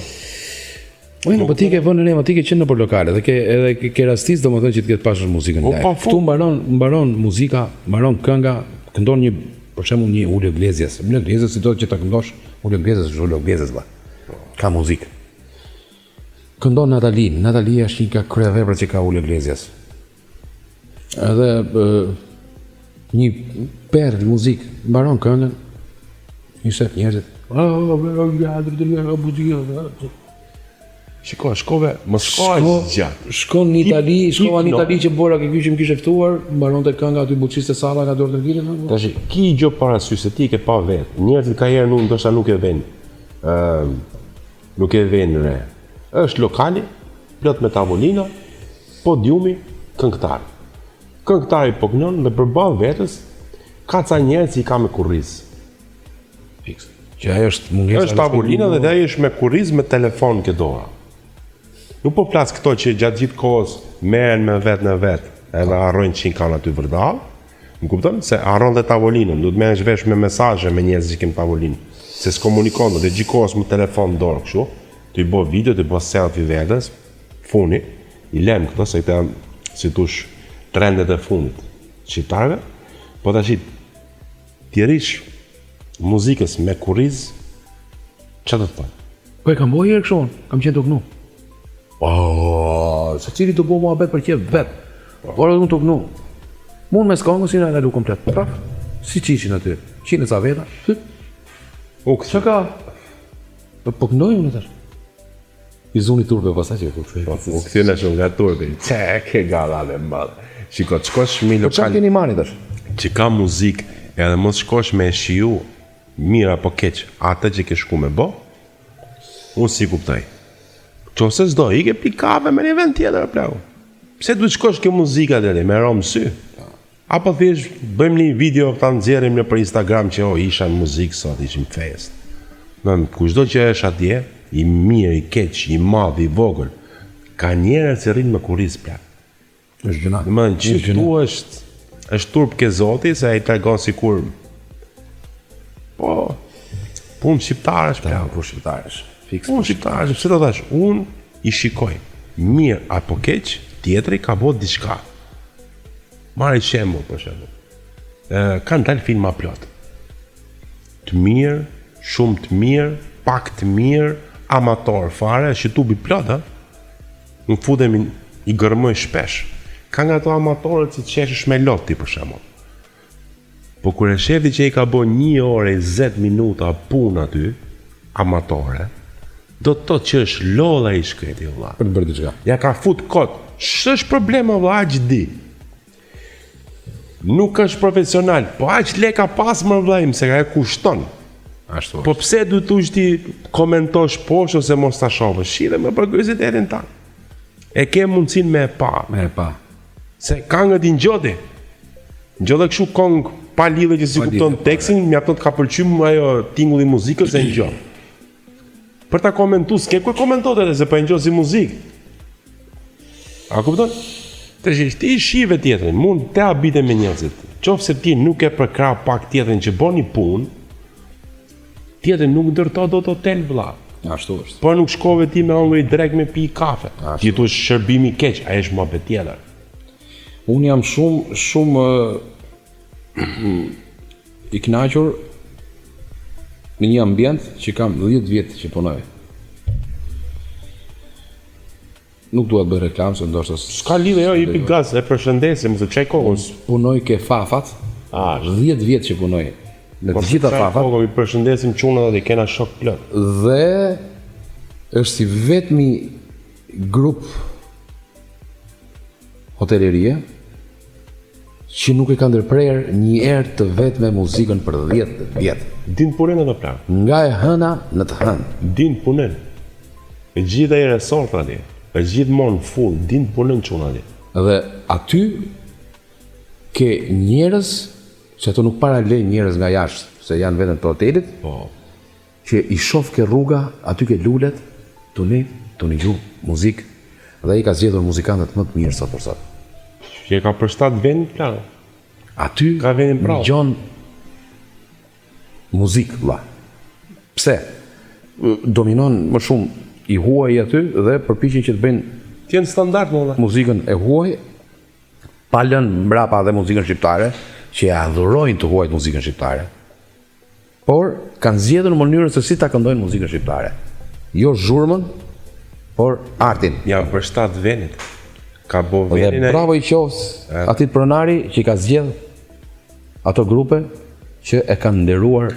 C: Po po ti ke vënë re, po ti ke qenë nëpër lokale dhe ke edhe ke, ke rastis domethënë që të ketë pasur muzikën
B: Po,
C: live.
B: pa fund.
C: Këtu mbaron mbaron muzika, mbaron kënga, këndon një për shembull një Julio Iglesias. Julio Iglesias si do që ta këndosh, Julio Iglesias është Julio Iglesias valla. Ka muzikë. Këndon Natali, Natali është një nga kryeveprat që ka Julio Iglesias. Edhe ë, një perl muzikë, mbaron këngën, i shef njerëzit.
B: Shiko, shkove, mos shko aq gjatë.
C: Shko në Itali, shkova në
B: no.
C: Itali që bëra ke ky që më kishte ftuar, mbaronte kënga aty buçiste salla nga dorë të virit.
B: Tash ki gjë parasysh se ti e ke pa vet. Njerëzit ka herë nuk ndoshta nuk e vënë. Ëm nuk e vënë re. Është lokali plot me tavolina, podiumi, këngëtar. Këngëtari po kënon dhe përballë vetes ka ca njerëz që i ka me kurriz.
C: Fiks. Që ajo është mungesa.
B: Është tavolina dhe ai është me kurriz me telefon ke dora. Nuk po flas këto që gjatë gjithë kohës merren me vet në vet, edhe harrojnë që i kanë aty vërdall. Më kupton? Se harron dhe tavolinën, duhet merresh vesh me mesazhe me njerëz që kenë tavolinë, se s'komunikon dot, dhe gjithë kohës me telefon në dorë kështu, të i bë video, të i bë selfie vetes, funi, i lëm këto se këto janë si thosh trendet e fundit shqiptarëve, po tash ti rish muzikës me kurriz, çfarë do të thonë?
C: Po e kam bërë herë kështu unë, kam qenë të knu. Po, secili të bëu muhabet për qejf vet. Por edhe unë të knu. Mund mes këngës i na ndalu komplet. Prap, si që ishin aty? Qinë ca veta. Thyp.
B: U kthy.
C: Çka ka? Po po këndoj unë tash. I zuni turpe pastaj që ku
B: Po, u kthy në shumë nga turpi. Çe ke galla dhe madh. Shiko, të shkosh me
C: Po çfarë
B: lokal
C: keni marrë tash?
B: që ka muzikë, edhe mos shkosh me e shiju mirë apo keq atë që ke shku me bo, unë si kuptoj. Qose s'do, ike pi kafe me një vend tjetër, plaku. Pse duhet shkosh ke muzika deri me rom sy? Apo thjesht bëjmë një video ta nxjerrim në për Instagram që o isha në muzikë sot, ishim fest. Në kushdo që është atje, i mirë, i keq, i madh, i vogël, ka njerëz që rrinë me kurriz plak.
C: Është gjynah.
B: Domethënë që këtu është është turp ke zoti se ai tregon sikur po punë shqiptarësh plak.
C: Po shqiptarësh. Fiks.
B: Punë shqiptarësh, pse do thash, unë i shikoj mirë apo keq, tjetri ka bërë diçka. Marri shembull për shembull. Ë kanë dalë filma plot. Të mirë, shumë të mirë, pak të mirë, amator fare, është YouTube-i plot, ë. Nuk futemi i gërmoj shpesh. Ka nga ato amatorët që qeshësh me lot ti për shembull. Po kur e shefi që i ka bo 1 orë e 20 minuta punë aty, amatore, do të thotë që është lodha i shkreti vëlla.
C: Për të bërë diçka.
B: Ja ka fut kot. S'është problem o vëlla, aq di. Nuk është profesional, po aq le ka pas më vëlla im, se ka e kushton.
C: Ashtu.
B: Po pse duhet tush ti komentosh poshtë ose mos ta shohësh? Shire më për kuriozitetin tan. E ke mundësinë me e pa.
C: Me e pa.
B: Se këngët i ngjoti. Ngjot kështu këngë pa lidhje që si
C: Pa
B: kupton
C: lidhje, po,
B: tekstin, mjafton të ka pëlqyer ajo tingulli i muzikës e ngjot. Për ta komentu, s'ke ku e komentot edhe se po e ngjot si muzikë. A kupton? Tash ti i shive tjetrin, mund të habite me njerëzit. Qofse ti nuk e përkrah pak tjetrin që bën një punë, tjetrin nuk ndërton dot hotel vëlla.
C: Ashtu është.
B: Po nuk shkove ti me hongri drek me pi kafe. Ti thu shërbimi keq, ai është muhabet tjetër.
C: Unë jam shumë shumë ë, i kënaqur në një ambient që kam 10 vjet që punoj. Nuk dua të bëj reklam se ndoshta
B: S'ka lidhje, jo, i pi gaz, e përshëndesim, mos e çaj kokën.
C: punoj ke fafat.
B: Ah,
C: 10 vjet që punoj në të gjitha
B: Çaj
C: fafat
B: kokën, i përshëndesim çunat aty, kena shok plot.
C: dhe është si vetmi grup hotelerie që nuk e ka ndërprerë një herë të vetme muzikën për 10 vjet.
B: Din punën ato plan.
C: Nga e hëna në të hënë.
B: Din punën. E gjithë ai resort atje. E gjithmonë full, din punën çuna atje.
C: Dhe aty. Ke njerëz që ato nuk para lejnë njerëz nga jashtë, se janë vetëm të hotelit.
B: Po.
C: Që i shof ke rruga, aty ke lulet, tu nejt, tu nigju muzikë dhe ai ka zgjedhur muzikantët më të mirë sot për sot.
B: Që e ka përshtat vendin plan.
C: Aty
B: ka vendin prapë.
C: Nigjon muzikë vlla. Pse? Dominon më shumë i huaj aty dhe përpiqen që të bëjnë
B: të jenë standard më vlla.
C: Muzikën e huaj pa lënë mbrapa dhe muzikën shqiptare, që e adhurojnë të huajt muzikën shqiptare. Por kanë zgjedhur mënyrën se si ta këndojnë muzikën shqiptare. Jo zhurmën, por artin.
B: Ja përshtat vendit. Ka bo vendin
C: Dhe bravo i qoftë atij pronari që ka zgjedh ato grupe që e kanë nderuar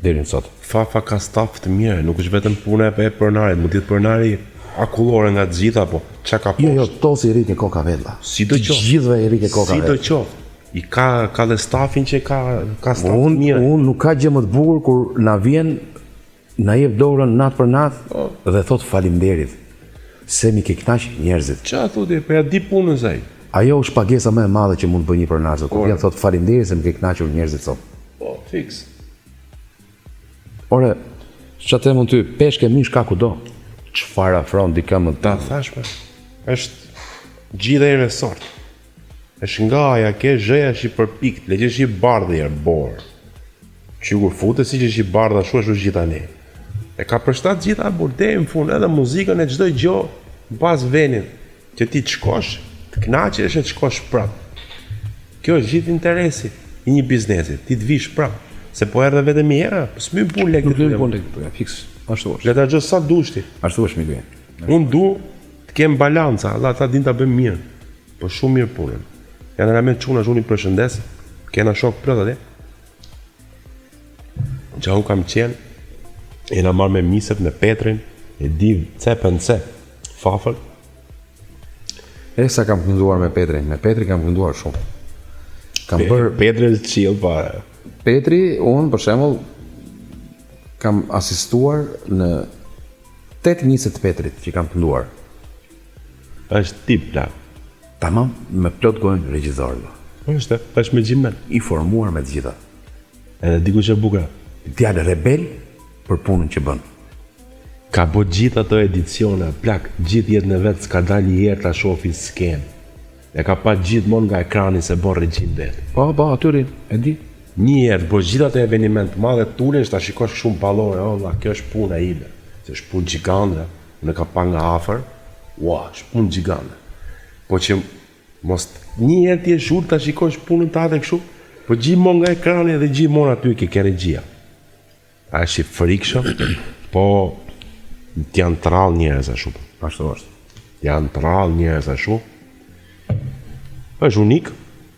C: deri në
B: sot. Fafa ka staf të mirë, nuk është vetëm puna e pronarit, mund të jetë pronari akullore nga të gjitha, po ça ka
C: poshtë. Jo, jo, Tosi i rri ke koka vet vlla.
B: Sido
C: qoftë. Gjithëve i rri ke koka
B: vet. Sido qoftë. I ka ka dhe stafin që ka ka staf
C: të mirë. Unë nuk ka gjë më të bukur kur na vjen na jep dorën natë për natë po. dhe thot faleminderit se m'i ke kënaq njerëzit.
B: Ça thu ti, po ja di punës ai.
C: Ajo është pagesa më e madhe që mund të bëjë një pronar sot. Kur vjen thot faleminderit se më ke kënaqur njerëzit sot.
B: Po, fiks.
C: Ore, ça të them unë ty, peshk e mish ka kudo. Çfarë afron dikë më
B: Ta thash më. Është gjithë një resort. Është nga aja ke zheja është i përpikt, le që është i bardhë i borë. Që kur fute si që është i bardhë ashtu ashtu gjithanej. E ka përshtat gjitha burderi në fund edhe muzikën e çdo gjë mbas vendit që ti të shkosh, të kënaqesh e të shkosh prap. Kjo është gjithë interesi i një biznesi, ti të vish prap. Se po erdhe vetëm një herë, po s'më punë
C: lekë. Nuk të punë lekë, po fiks. Ashtu
B: është. Le ta gjë sa dush ti.
C: Ashtu është miku im.
B: Unë du të kem balanca, Allah ata din ta bëjmë mirë. Po shumë mirë punën. Janë realment çuna që unë i përshëndes. Kena shok plot atje. Që unë kam qenë, jena marrë me miset, me Petrin, e di cep në cep, Fafën.
C: E sa kam kënduar me Petrin, me Petrin kam kënduar shumë.
B: Kam bërë... Petri është chill
C: fare. Petri, unë për shembull kam asistuar në 8 nise të Petrit që kam kënduar.
B: Është tip
C: plak. Tamam me plot gojën regjizor.
B: Është, është me gjimel.
C: I formuar me të gjitha.
B: Edhe diku që e bukura.
C: Djalë rebel për punën që bën.
B: Ka bo gjithë ato edicione, plak, gjithë jetën e vet s'ka dalë një herë ta shofi skenë. E ka pa gjithmonë nga ekrani se bon regjinë
C: vetë. Po, po, aty rri, e di.
B: Një herë të bësh gjithë atë eveniment të madh e të ulesh ta shikosh kështu në ballore, o vlla, kjo është puna ime. Se është punë gjigande, unë e kam pa nga afër, ua, është punë gjigande. Po që mos një herë ti jesh ulë ta shikosh punën tate kështu, po gjithmonë nga ekrani dhe gjithmonë aty ke ke regjia. A është i frikshëm? Po janë të rrallë njerëz ashtu.
C: Ashtu është.
B: Janë të rrallë njerëz ashtu. Është unik,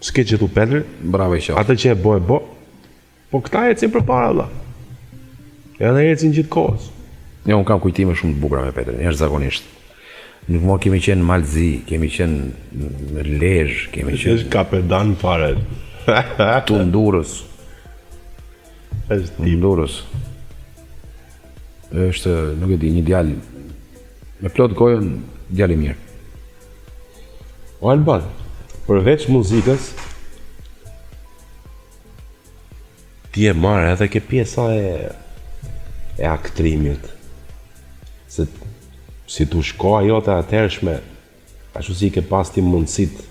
B: s'ke ç'i thu Petrit.
C: Bravo i
B: qoftë. Atë që e bo e bo. Po këta ecin përpara vëlla. Edhe ecin gjithë
C: kohës. Jo, unë kam kujtime shumë të bukura me Petrin, jashtëzakonisht. Nuk mo kemi qenë në Mal Zi, kemi qenë në Lezhë, kemi
B: qenë... Është kapedan fare.
C: Tu në Durrës.
B: Është tip.
C: Në Durrës. Është, nuk e di, një djalë me plot gojën, djalë i mirë.
B: O Alban, përveç muzikës, ti je marrë edhe ke pjesa e e aktrimit. Se si tu shkoha jote atëhershme, ashtu si i ke pas ti mundësit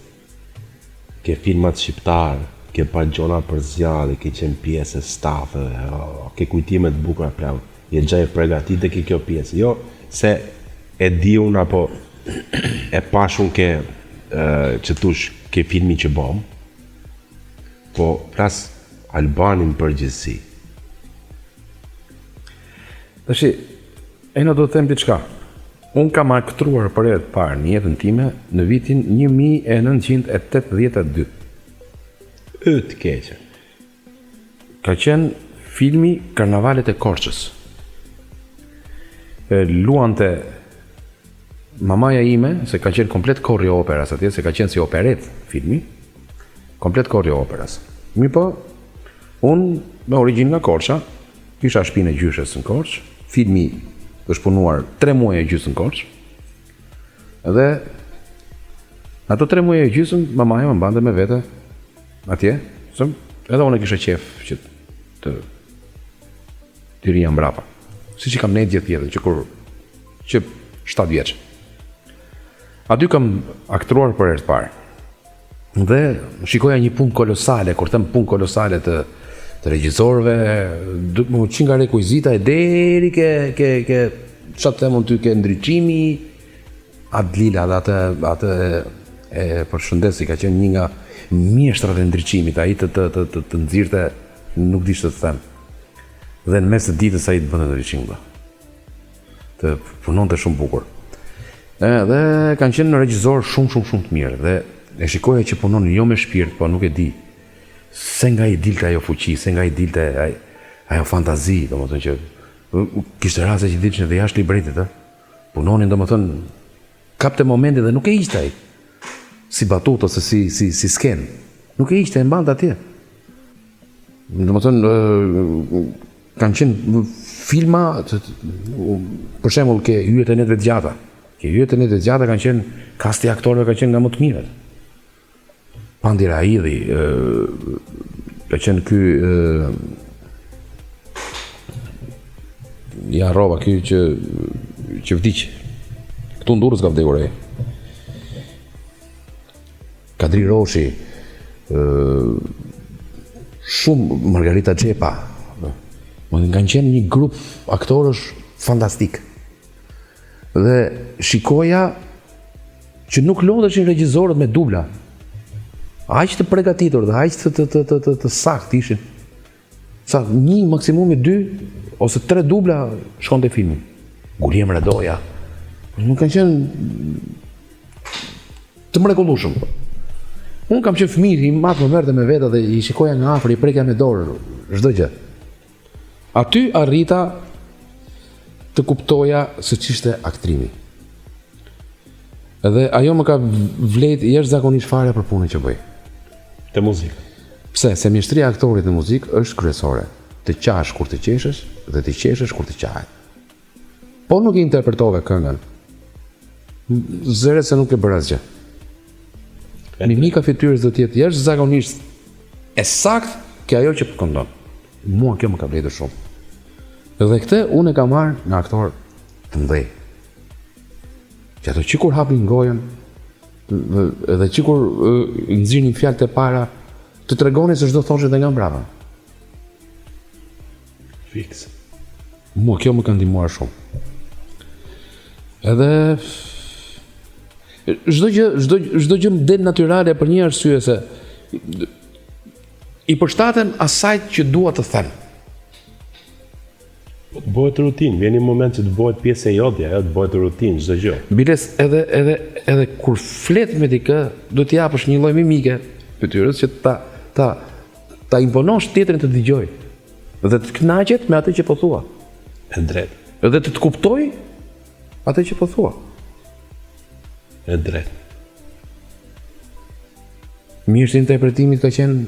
B: Ke filmat shqiptar, ke pa gjona për zgjadhje, ke qenë pjesë e stafeve, oh, ke kujtime të bukura plak, je xha i pregatit ke kjo pjesë. Jo se e di unë apo e pash unë ke që tush ke filmi që bom, po flas Albanin përgjithësi.
C: Tashi, Eno do të them diçka. Unë kam aktruar për herë të parë në jetën time në vitin 1982.
B: Y të keqe.
C: Ka qenë filmi Karnavalet e Korçës. E, luante mamaja ime, se ka qenë komplet kori i operas atje, se ka qenë si operet filmi, komplet kori i operas. Mirëpo, unë me origjinë nga Korça, Kisha shpinë e gjyshes në Korçë, filmi është punuar 3 muaj e gjysmë në Korçë. Dhe në ato 3 muaj e gjysmë mamaja më mbante me vete. atje, se edhe unë e kisha qejf që të të rrija mbrapa. Siç i kam nejt gjithë jetën, që kur që 7 vjeç. Aty kam aktruar për herë të parë. Dhe shikoja një punë kolosale, kur them punë kolosale të të regjisorëve, më që nga rekuizita e deri ke ke ke ça të them unë ty ke ndriçimi, Adlila dhe atë atë e, e përshëndes, ka qenë një nga mjeshtrat e ndriçimit, ai të të të të, të nxirrte, nuk di ç'të të them. Dhe në mes të ditës ai të bënte ndriçim vëlla. Të punonte shumë bukur. Edhe kanë qenë regjizorë shumë shumë shumë të mirë dhe e shikoja që punonin jo me shpirt, po nuk e di se nga i dilte ajo fuqi, se nga i dilte ai ajo fantazi, domethënë që kishte raste që dilshin edhe jashtë libretit, ë. Punonin domethënë kapte momentin dhe nuk e hiqte ai. Si batutë ose si si si skenë. Nuk e hiqte, e mbante atje. Domethënë kanë qenë filma të, për shembull ke Yjet e netëve të gjata. Ke Yjet e netëve të gjata kanë qenë kasti i aktorëve ka qenë nga më të mirët. Pandi Raidhi, ka qenë ky ja harrova ky që që vdiq. Këtu në Durrës ka vdekur ai. Kadri Roshi, shumë Margarita Xhepa. Më kanë qenë një grup aktorësh fantastik. Dhe shikoja që nuk lodheshin regjizorët me dubla. Aq të pregatitur dhe aq të të të të të, të saktë ishin. Sa një maksimumi dy ose tre dubla shkonte filmi. Guljem Radoja. Nuk kanë qenë të mrekullueshëm. Unë kam qenë fëmijë, im atë më merrte me vete dhe i shikoja nga afër, i prekja me dorë çdo gjë. Aty arrita të kuptoja se ç'ishte aktrimi. Dhe ajo më ka vlejt jashtëzakonisht fare për punën që bëj.
B: Te muzika.
C: Pse? Se mjeshtria e aktorit në muzikë është kryesore. Të qash kur të qeshësh dhe të qeshësh kur të qahet. Po nuk e interpretove këngën. Zëre se nuk ke bërë asgjë. Mimika e fytyrës do të jetë jashtëzakonisht e saktë ke ajo që po këndon. Mua kjo më ka vlejtur shumë. Dhe këtë unë e kam marrë nga aktorë të mëdhenj. Që ato që kur hapin gojën dhe që kur nxirrnin fjalët e para, të tregonin se ç'do thoshin dhe nga mbrapa.
B: Fiks.
C: Mua kjo më ka ndihmuar shumë. Edhe çdo gjë, çdo çdo gjë më del natyrale për një arsye se i përshtatem asaj që dua të them.
B: Po të bëhet rutinë, vjen një moment që të bëhet pjesë e jotja, ajo të bëhet rutinë çdo
C: gjë. Biles edhe edhe edhe kur flet me dikë, duhet t'i japësh një lloj mimike fytyrës që ta ta ta imponosh tjetrin të dëgjojë dhe të kënaqet me atë që po thua.
B: E drejtë.
C: Dhe të të kuptojë atë që po thua.
B: E drejtë.
C: Mjeshtri i interpretimit ka qenë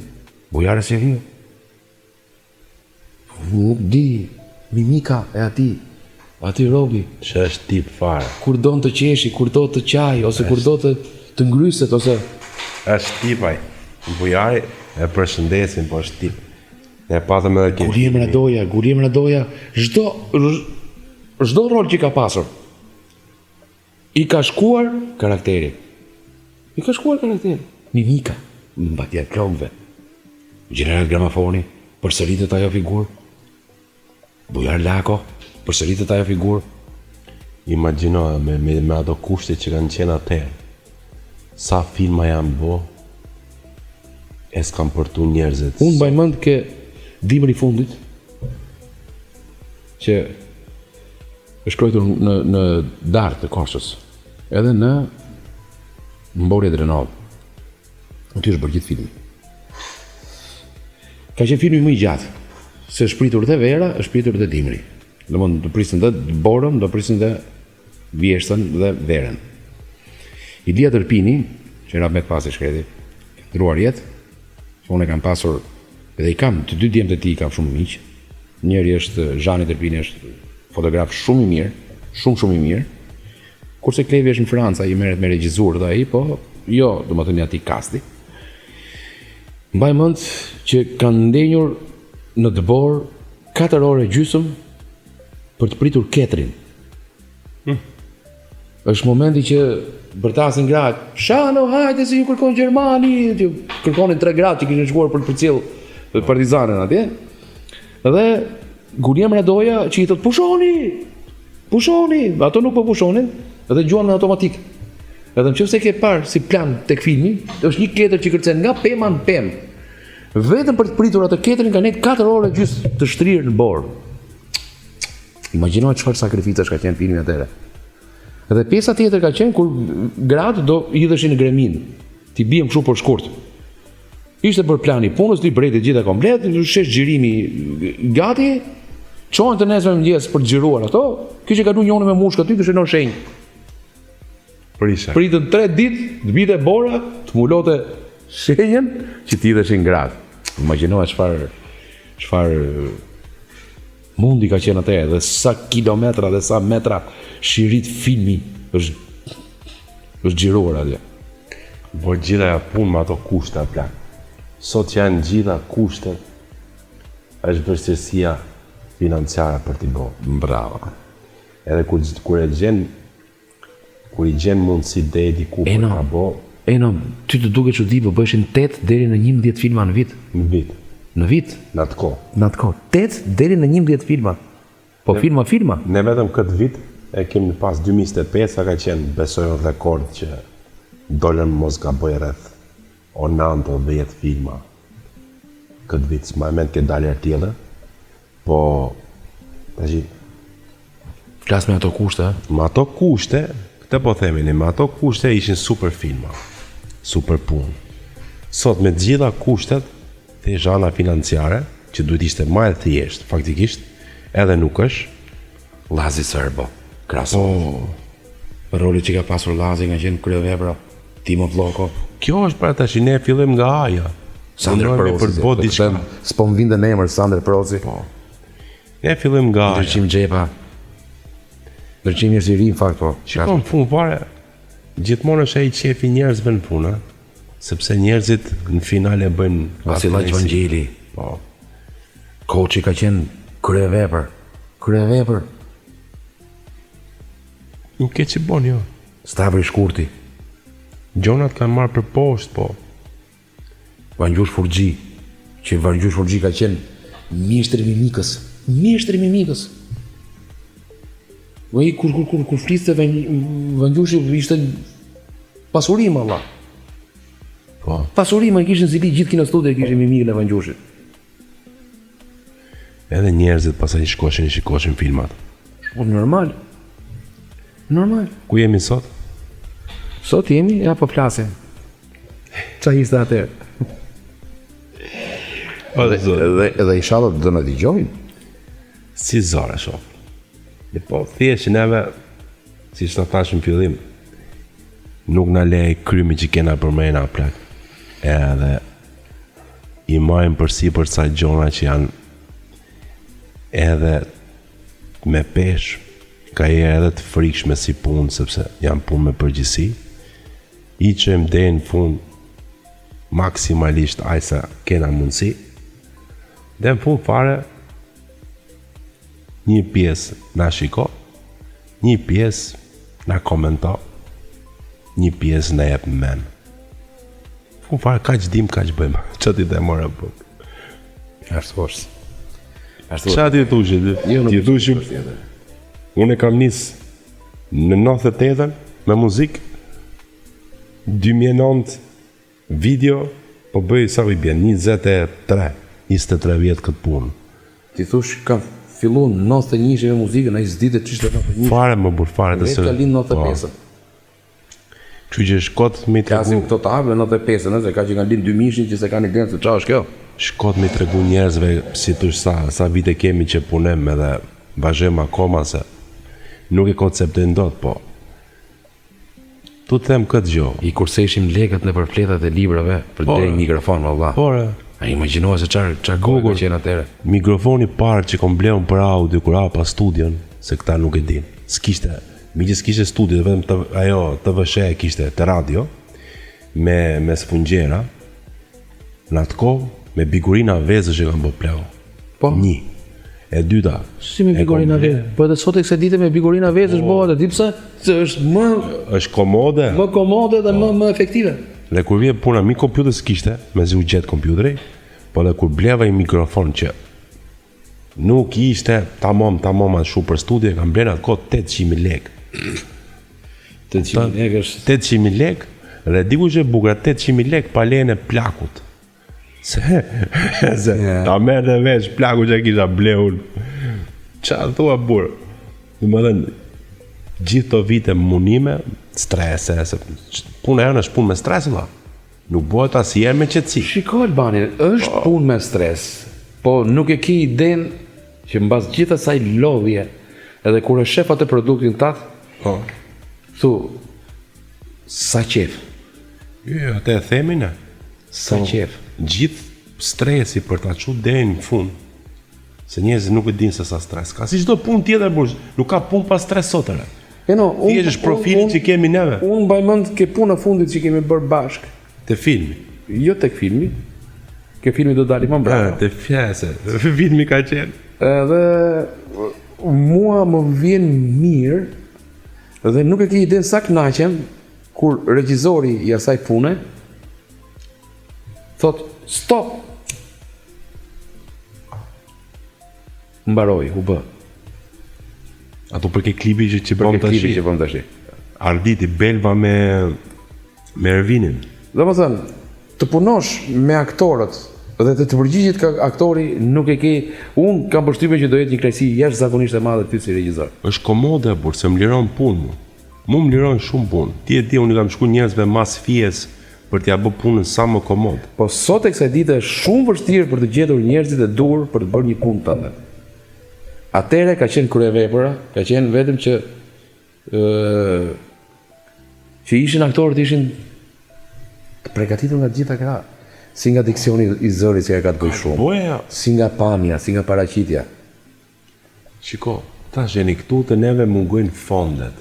C: Bujar Esqeviu. Nuk di mimika e atij, atij robi.
B: Që është tip
C: fare. Kur don të qeshi, kur do të qajë, ose kur do të të ngryset, ose...
B: është tip ai. Bujari e përshëndesim, po është tip. Ne patëm edhe
C: ke. Guljem Radoja, Guljem Radoja, çdo çdo rol që ka pasur. I ka shkuar karakteri. I ka shkuar karakteri. Mimika, mbatja e flokëve. Gjeneral Gramafoni, përsëritet ajo figurë. Bujar Lako, përsëritet ajo figurë.
B: Imagjino me, me, me ato kushte që kanë qenë atëherë. Sa filma janë bo, e s'kanë përtu njerëzit.
C: Unë mbaj mend ke dimri i fundit, që është shkruar në në Dardhë të Korçës, edhe në Mborje Drenovë. Aty është bërë gjithë filmi. Ka qenë filmi më i gjatë, se është pritur dhe vera, është pritur dhe dimri. Domethënë, do prisnin dhe borën, do prisnin dhe vjeshtën dhe verën. Ilia Tërpini, që rahmet pastë i shkreti, ka ndërruar jetë, që unë e kam pasur dhe i kam, të dy djemtë e tij i kam shumë miq. Njëri është Zhani Tërpini, është fotograf shumë i mirë, shumë shumë i mirë. Kurse Klevi është në Francë, ai merret me regjizurë dhe ai, po jo, domethënë atij kasti. Mbaj mend që kanë ndenjur në dëborë 4 orë e gjysëm për të pritur ketrin. Hmm. Është momenti që bërtasin gratë, Shano, hajde se ju kërkon Gjermani, që kërkonin tre gratë që kishin shkuar për të përcjellë partizanin atje. Dhe Gulielm Radoja që i thotë pushoni, pushoni, ato nuk po pushonin dhe gjuan me automatik. Edhe në qoftë se ke parë si plan tek filmi, është një ketër që kërcen nga pema në pemë. Vetëm për të pritur atë ketrin kanë nejt 4 orë e gjysë të shtrirë në borë. Imagjino çfarë sakrificash ka qenë filmi atëherë. Dhe pjesa tjetër ka qenë kur gratë do hidheshin në greminë. T'i biem kështu për shkurt. Ishte bërë plani i punës, libreti gjitha komplet, shesh xhirimi gati, çohen të nesërmen mëngjes për të xhiruar ato, kishte kalu njoni me mushkë aty, kishte lënë shenjë.
B: Prisha.
C: Pritën 3 ditë, të binte bora, të mbulote shenjën që të hidheshin gratë. Imagjino çfarë çfarë mundi ka qenë atëherë dhe sa kilometra dhe sa metra shirit filmi është është xhiruar atje.
B: Bo gjitha ajo punë me ato kushte plak. Sot që janë gjitha kushtet është vështirësia financiare për t'i bo.
C: Bravo.
B: Edhe kur kur e gjen kur i gjen mundësi deri diku për ta bo.
C: Eno, ty të duket çudi, po bëheshin 8 deri në 11 filma në vit.
B: Në vit.
C: Në vit.
B: Në atë kohë.
C: Në atë kohë. 8 deri në 11 filma. Po ne, filma, filma.
B: Ne vetëm këtë vit e kemi pas 2025, sa ka qenë, besoj unë rekord që dolën mos gaboj rreth o 9 o 10 filma. Këtë vit, s'maj mend ke dalë herë tjetër. Po, tashi...
C: Flas me ato kushte,
B: a? Me ato kushte, këtë po themi ne, me ato kushte ishin super filma, super punë. Sot me të gjitha kushtet, thjesht ana financiare, që duhet ishte ma e thjeshtë, faktikisht, edhe nuk është.
C: Llazi Serbo, krahaso. Po. Roli që ka pasur Llazi ka qenë kryevepra, Timo Vlloko.
B: Kjo është pra tash ne fillojmë nga aja.
C: Sandër Prozi.
B: Për të bërë diçka.
C: S'po më vinte në emër Sandër Prozi.
B: Po. Ne fillojmë nga
C: aja. Ndriçim Xhepa. Ndriçimi është i ri në fakt po.
B: Shiko në fund fare. Gjithmonë është ai qefi i njerëzve në punë, sepse njerëzit në final e bëjnë
C: Vasillaq Vangjeli.
B: Po.
C: Koçi ka qenë kryevepër. Kryevepër.
B: Nuk ke ç'i bon jo.
C: Stavri Shkurti.
B: Gjonat kanë marrë për poshtë, po.
C: Vangjush Furxhi, që Vangjush Furxhi ka qenë mjeshtër i mimikës, mjeshtër i mimikës. Ai kur kur kur kur fliste Vangjushi ishte pasuri më valla.
B: Po.
C: Pasuri më kishin zili gjithë kino studio kishin mimikën e Vangjushit.
B: Edhe njerëzit pastaj shkoshin i shikoshin filmat.
C: Po normal. Normal.
B: Ku jemi sot?
C: Sot jemi, ja po flasim. Ça ishte atëherë?
B: Po dhe
C: dhe edhe inshallah do na dëgjojnë.
B: Si zor e shoh. Dhe po thjesht neve siç ta thashë në fillim nuk na le krymi që kena përmrena plak. Edhe i marrim përsipër ca gjona që janë edhe me peshë, ka herë edhe të frikshme si punë, sepse janë punë me përgjegjësi, i çojmë deri në fund maksimalisht aq sa kena mundësi, dhe në fund fare, një pjesë na shiko, një pjesë na komento, një pjesë na jep men. Fund fare kaq dim kaq bëjmë. Ça t'i them ore po.
C: Ashtu është. Ashtu.
B: Ça t'i thush ti?
C: Jo,
B: t'i thush. Unë e kam nis në 98-ën me muzikë 2009 video po bëj sa i bjen 23 23 vjet këtë
C: punë. Ti thush ka fillu në 91 me muzikën, ai s'dite ç'ishte
B: 91. Fare më burr fare
C: të së. Vetë ka lind 95-ën.
B: Po. Kështu që është kot me i tregu.
C: Flasim këto të ardhme 95, nëse ka që kanë lind 2000-shin që s'e kanë idenë se çfarë është
B: kjo. Është kot me i tregu njerëzve si thush sa sa vite kemi që punojmë edhe vazhdojmë akoma se nuk e konceptojnë dot, po tu të them këtë
C: gjë. I kurseshim lekët nëpër fletat e librave për të blerë mikrofon valla.
B: Po, re.
C: A imagjinoje se çfarë çfarë kohë ka qenë
B: atëherë. Mikrofoni i parë që kom ble unë për audio kur hapa studion, se këta nuk e din. S'kishte Meqë s'kishte studio, vetëm të, ajo TVSH e kishte të radio me me sfungjera. Në atë kohë me bigorina vezësh e kam bë pleo.
C: Po.
B: Një. E dyta.
C: Si me bigorina vezësh? Po edhe sot e kësaj dite me bigorina vezësh po. bëhet, e di pse? Se është më
B: është komode.
C: Më komode dhe po. më më efektive.
B: Dhe kur vjen puna mi kompjuter s'kishte, mezi u gjet kompjuteri, po dhe kur bleva një mikrofon që nuk ishte tamam tamam atë shumë për studio, kam blerë atë kohë 800.000 lekë.
C: 800.000 lekë është
B: 800.000 lekë dhe di kush e bukur 800.000 lekë pa lejen e plakut. Se, se yeah. ta merrte vesh plaku që kisha ble unë. Ça thua burrë? Domethënë, gjithë to vite munime, strese, se puna jonë është punë me stres, valla. Nuk bëhet asnjëherë me qetësi.
C: Shiko Albani, është po. punë me stres, po nuk e ki idenë që mbas gjithë asaj lodhje, edhe kur e shef atë produktin tat,
B: po.
C: Thu, sa qef.
B: Jo, jo, atë e themi ne.
C: Sa po, qef.
B: Gjithë stresi për ta çu deri në fund. Se njerëzit nuk e dinë se sa stres ka. Si çdo punë tjetër, burrë, nuk ka punë pa stres sot ere.
C: E no,
B: unë Thjesht është profili që kemi neve.
C: Unë mbaj mend ke puna fundit që kemi bërë bashkë.
B: Te filmi.
C: Jo tek filmi. Ke filmi do dalim më
B: mbrapa. Te fjese. Filmi ka qenë.
C: Edhe mua më vjen mirë dhe nuk e ke idenë sa kënaqem kur regjizori i asaj pune thot stop. Mbaroi, u bë.
B: Ato për ke klipi që që bëm
C: tash. Klipi që bëm tash.
B: Arditi Belva me me Ervinin.
C: Domethënë, të punosh me aktorët dhe të të përgjigjet ka aktori nuk e ke, unë kam përshtypjen që do jetë një kënaqësi jashtëzakonisht e madhe ty si regjizor.
B: Është komode burrë, se më liron punë mu. Mu më liron shumë punë. Ti e di, unë i kam shku njerëzve mas fijes për t'ia bë punën sa më
C: komod. Po sot e kësaj dite është shumë vështirë për të gjetur njerëzit e duhur për të bërë një punë tënde. Atëherë ka qenë kryevepra, ka qenë vetëm që ë që ishin aktorët ishin të pregatitur nga të gjitha krahët. Si nga diksioni i zërit që e ka të bëjë shumë,
B: Boja.
C: si nga pamja, si nga paraqitja.
B: Shiko, tash jeni këtu të neve mungojnë fondet.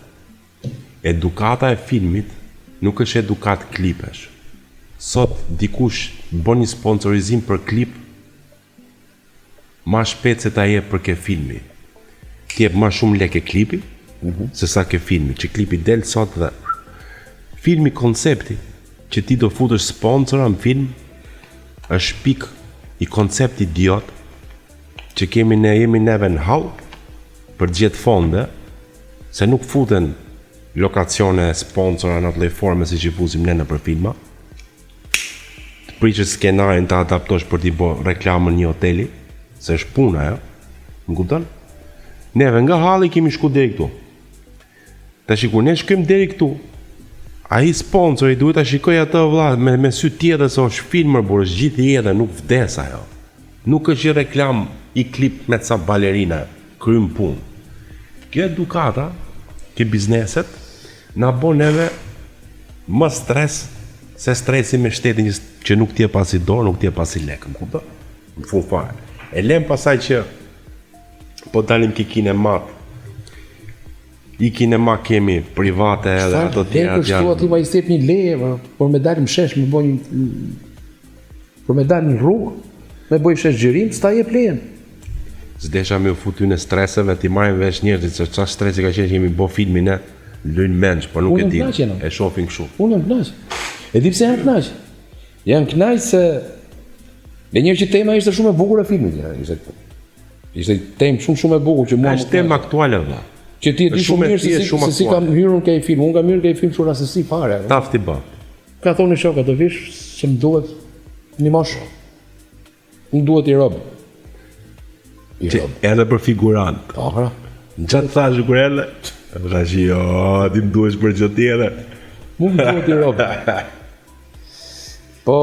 B: Edukata e filmit nuk është edukatë klipesh. Sot dikush bën një sponsorizim për klip ma shpejt se ta jep për ke filmi. Ti jep ma shumë lekë ke klipi mm -hmm. se sa ke filmi, që klipi del sot dhe filmi koncepti që ti do futësh sponsora në film është pik i koncept idiot që kemi ne jemi neve në hall për të gjetë fonde se nuk futen lokacione sponsora në atë lloj forme siç i fusim ne nëpër filma. Të prishësh skenarin ta adaptosh për t'i bë reklamën një hoteli, se është puna ajo. Më kupton? Neve nga halli kemi shku deri këtu. Tash kur ne shkojmë deri këtu, ai sponsori duhet ta shikojë atë vëlla me me sy tjetër se është film burrë, është gjithë jetë, nuk vdes ajo. Nuk është një reklamë i klip me ca balerina, krym punë. Kjo edukata, ke bizneset, na bon neve më stres se stresi me shtetin që, që nuk t'jep as i dorë, nuk t'jep as i lekë, më kupton? Në fund fare. E lem pasaj që po dalim ke kinemat. I kinema kemi private edhe ato
C: tjera janë. Çfarë aty ma i step një leje, po, por me dalë në shesh, me bë një por me dalë në rrugë, me bëj shesh xhirim, s'ta jep lejen.
B: S'desha me u futy në streseve, t'i marrin vesh njerëzit se ça stresi ka qenë që kemi bo filmin e lujnë mendsh, po nuk e di. E shohin
C: kështu. Unë jam kënaq. E di pse jam kënaq? Jam kënaq se E njëherë që tema ishte shumë e bukur e filmit, ja, ishte ishte temë shumë shumë e bukur që
B: mua është temë aktuale vëlla.
C: Që ti e di shumë mirë se si se si kam hyrë unë ke ai film, unë kam hyrë ke ai film shumë rastësi fare.
B: Tafti bë.
C: Ka thonë shoka do vish se më duhet një mosh. Më duhet i rob.
B: I rob. Edhe për figurant.
C: Po, pra.
B: Në qatë thashë kur erdhe, thashë jo, ti më duhesh për gjë tjetër.
C: Mu më duhet i rob. Po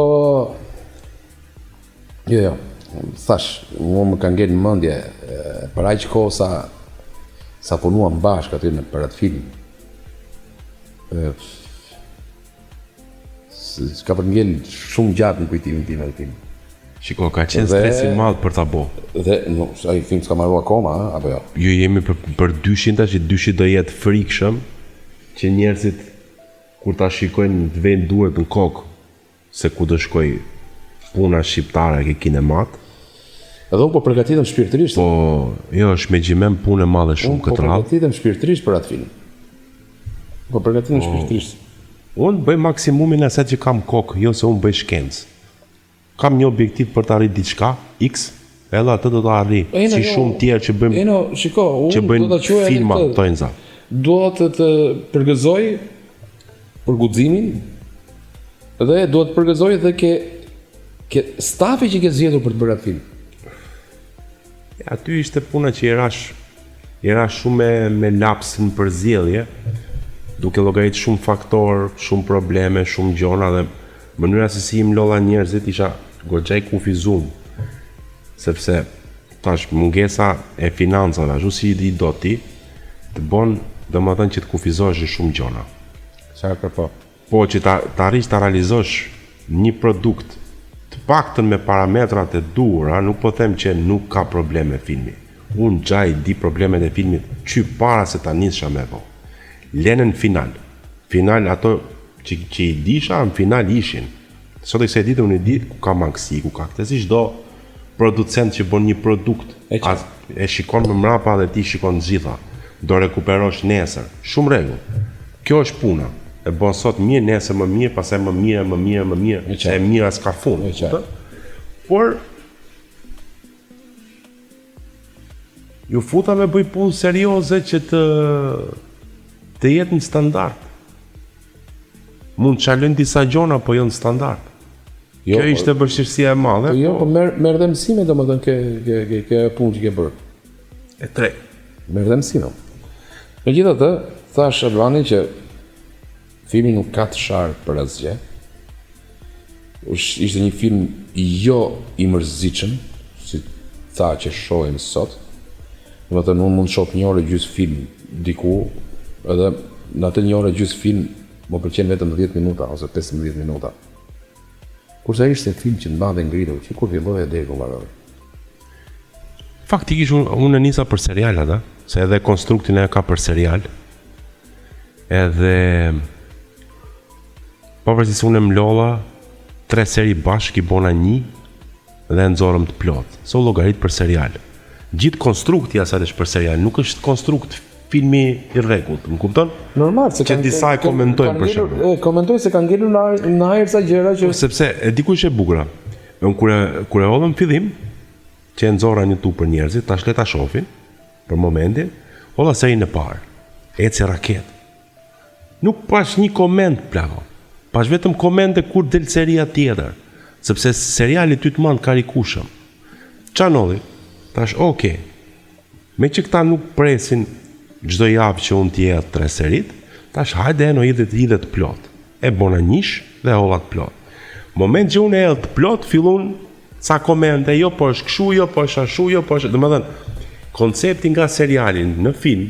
C: Jo, jo. Thash, mua më ka ngel në mendje për aq kohë sa sa punuam bashkë aty në për atë film. Ë ka për ngel shumë gjatë në kujtimin tim atë film.
B: Shiko, ka qenë stres i madh për ta
C: bo. Dhe nuk, ai film s'ka mbaruar akoma, apo
B: jo? Jo, jemi për për dyshin tash, dyshi do jetë frikshëm që njerëzit Kur ta shikojnë të vejnë duart në kokë se ku do shkoj. puna shqiptare ke kinemat.
C: Edhe unë po përgatitem shpirtërisht.
B: Po, jo, është me gjimem punë e madhe shumë
C: unë po
B: këtë radhë.
C: përgatitem shpirtërisht për atë film. Po përgatitem shpirtërisht.
B: Unë bëj maksimumin e asaj që kam kokë, jo se unë bëj shkencë. Kam një objektiv për të arrit diçka, X, edhe atë do ta arrij,
C: Eno,
B: si
C: jo,
B: shumë tjerë që bëjmë
C: Eno, shiko,
B: që
C: unë do
B: bëjnë
C: ta quaj edhe
B: filma
C: këtë.
B: tojnza.
C: Dua të të përgëzoj për guximin dhe dua të përgëzoj edhe ke ke stafi që ke zgjedhur për të bërë atë film.
B: Aty ishte puna që i rash i rash shumë me, me laps në përzgjedhje, duke llogarit shumë faktor, shumë probleme, shumë gjona dhe mënyra se si i mlolla njerëzit isha goxha i kufizum. Sepse tash mungesa e financave, ashtu si i do ti, të bon domethënë që të kufizohesh në shumë gjona.
C: Sa po.
B: Po që ta, ta arrish ta realizosh një produkt të paktën me parametrat e duhura, nuk po them që nuk ka probleme filmi. Unë gjaj di problemet e filmit që para se ta nisha me po. Lene në final. Final ato që, që i disha në final ishin. Sot e kësaj dite unë i di ku ka mangësi, ku ka këtë, si çdo producent që bën një produkt,
C: E qartë.
B: as, e shikon më mrapa dhe ti shikon të gjitha. Do rekuperosh nesër. Shumë rregull. Kjo është puna. E bën sot mirë, nesër më mirë, pastaj më mirë, më mirë, më mirë,
C: E qartë.
B: se e mira s'ka fund.
C: E qartë.
B: kupton? Por ju futa me bëj punë serioze që të të jetë në standard. Mund të çalojnë disa gjona, po jo në standard.
C: Jo,
B: Kjo ishte vështirësia e madhe.
C: Po jo, po merr merr dhe mësime domethënë ke ke ke, ke punë që ke bërë.
B: e tre.
C: Merr dhe mësime. Megjithatë, thash Alvani që filmi nuk ka të sharë për asgjë. Ush, ishte një film jo i mërzitshëm, si tha që shohim sot. Domethënë unë mund të shoh një orë e gjysmë film diku, edhe në atë një orë e gjysmë film më pëlqen vetëm 10 minuta ose 15 minuta. Kurse ai ishte film që mbante ngritur, që kur filloi e deri ku mbaroi.
B: Faktikisht unë unë e nisa për serial ata, se edhe konstruktin e ka për serial. Edhe pavarësisht se unë e mlolla tre seri bashkë i bona një dhe e nxorëm të plot. Se u llogarit për serial. Gjithë konstrukti i asaj është për serial, nuk është konstrukt filmi i rregullt, më kupton?
C: Normal, se
B: Që disa e komentojnë
C: kanë
B: për
C: ngelur-
B: shembull.
C: E komentojnë se kanë ngelur në ajër, në ajër sa gjëra që
B: Sepse e di ku ishte e bukura. Unë kur e kur e hodhëm fillim, që e nxorra një tupë për njerëzit, tash le ta shohin për momentin, hodha serinë e parë. Eci raket. Nuk pash një koment plako. Pash vetëm komente kur del seria tjetër, sepse seriali ty të mban karikushëm. Qa ndodhi? Tash, okay. Me që këta nuk presin çdo javë që unë t'jedh tre serit, tash hajde eno hidhet hidhet plot. E bona njësh dhe hodha të plot. Moment që unë e hedh të plot, fillun ca komente, jo po është kështu, jo po është ashtu, jo po është, domethënë, koncepti nga seriali në film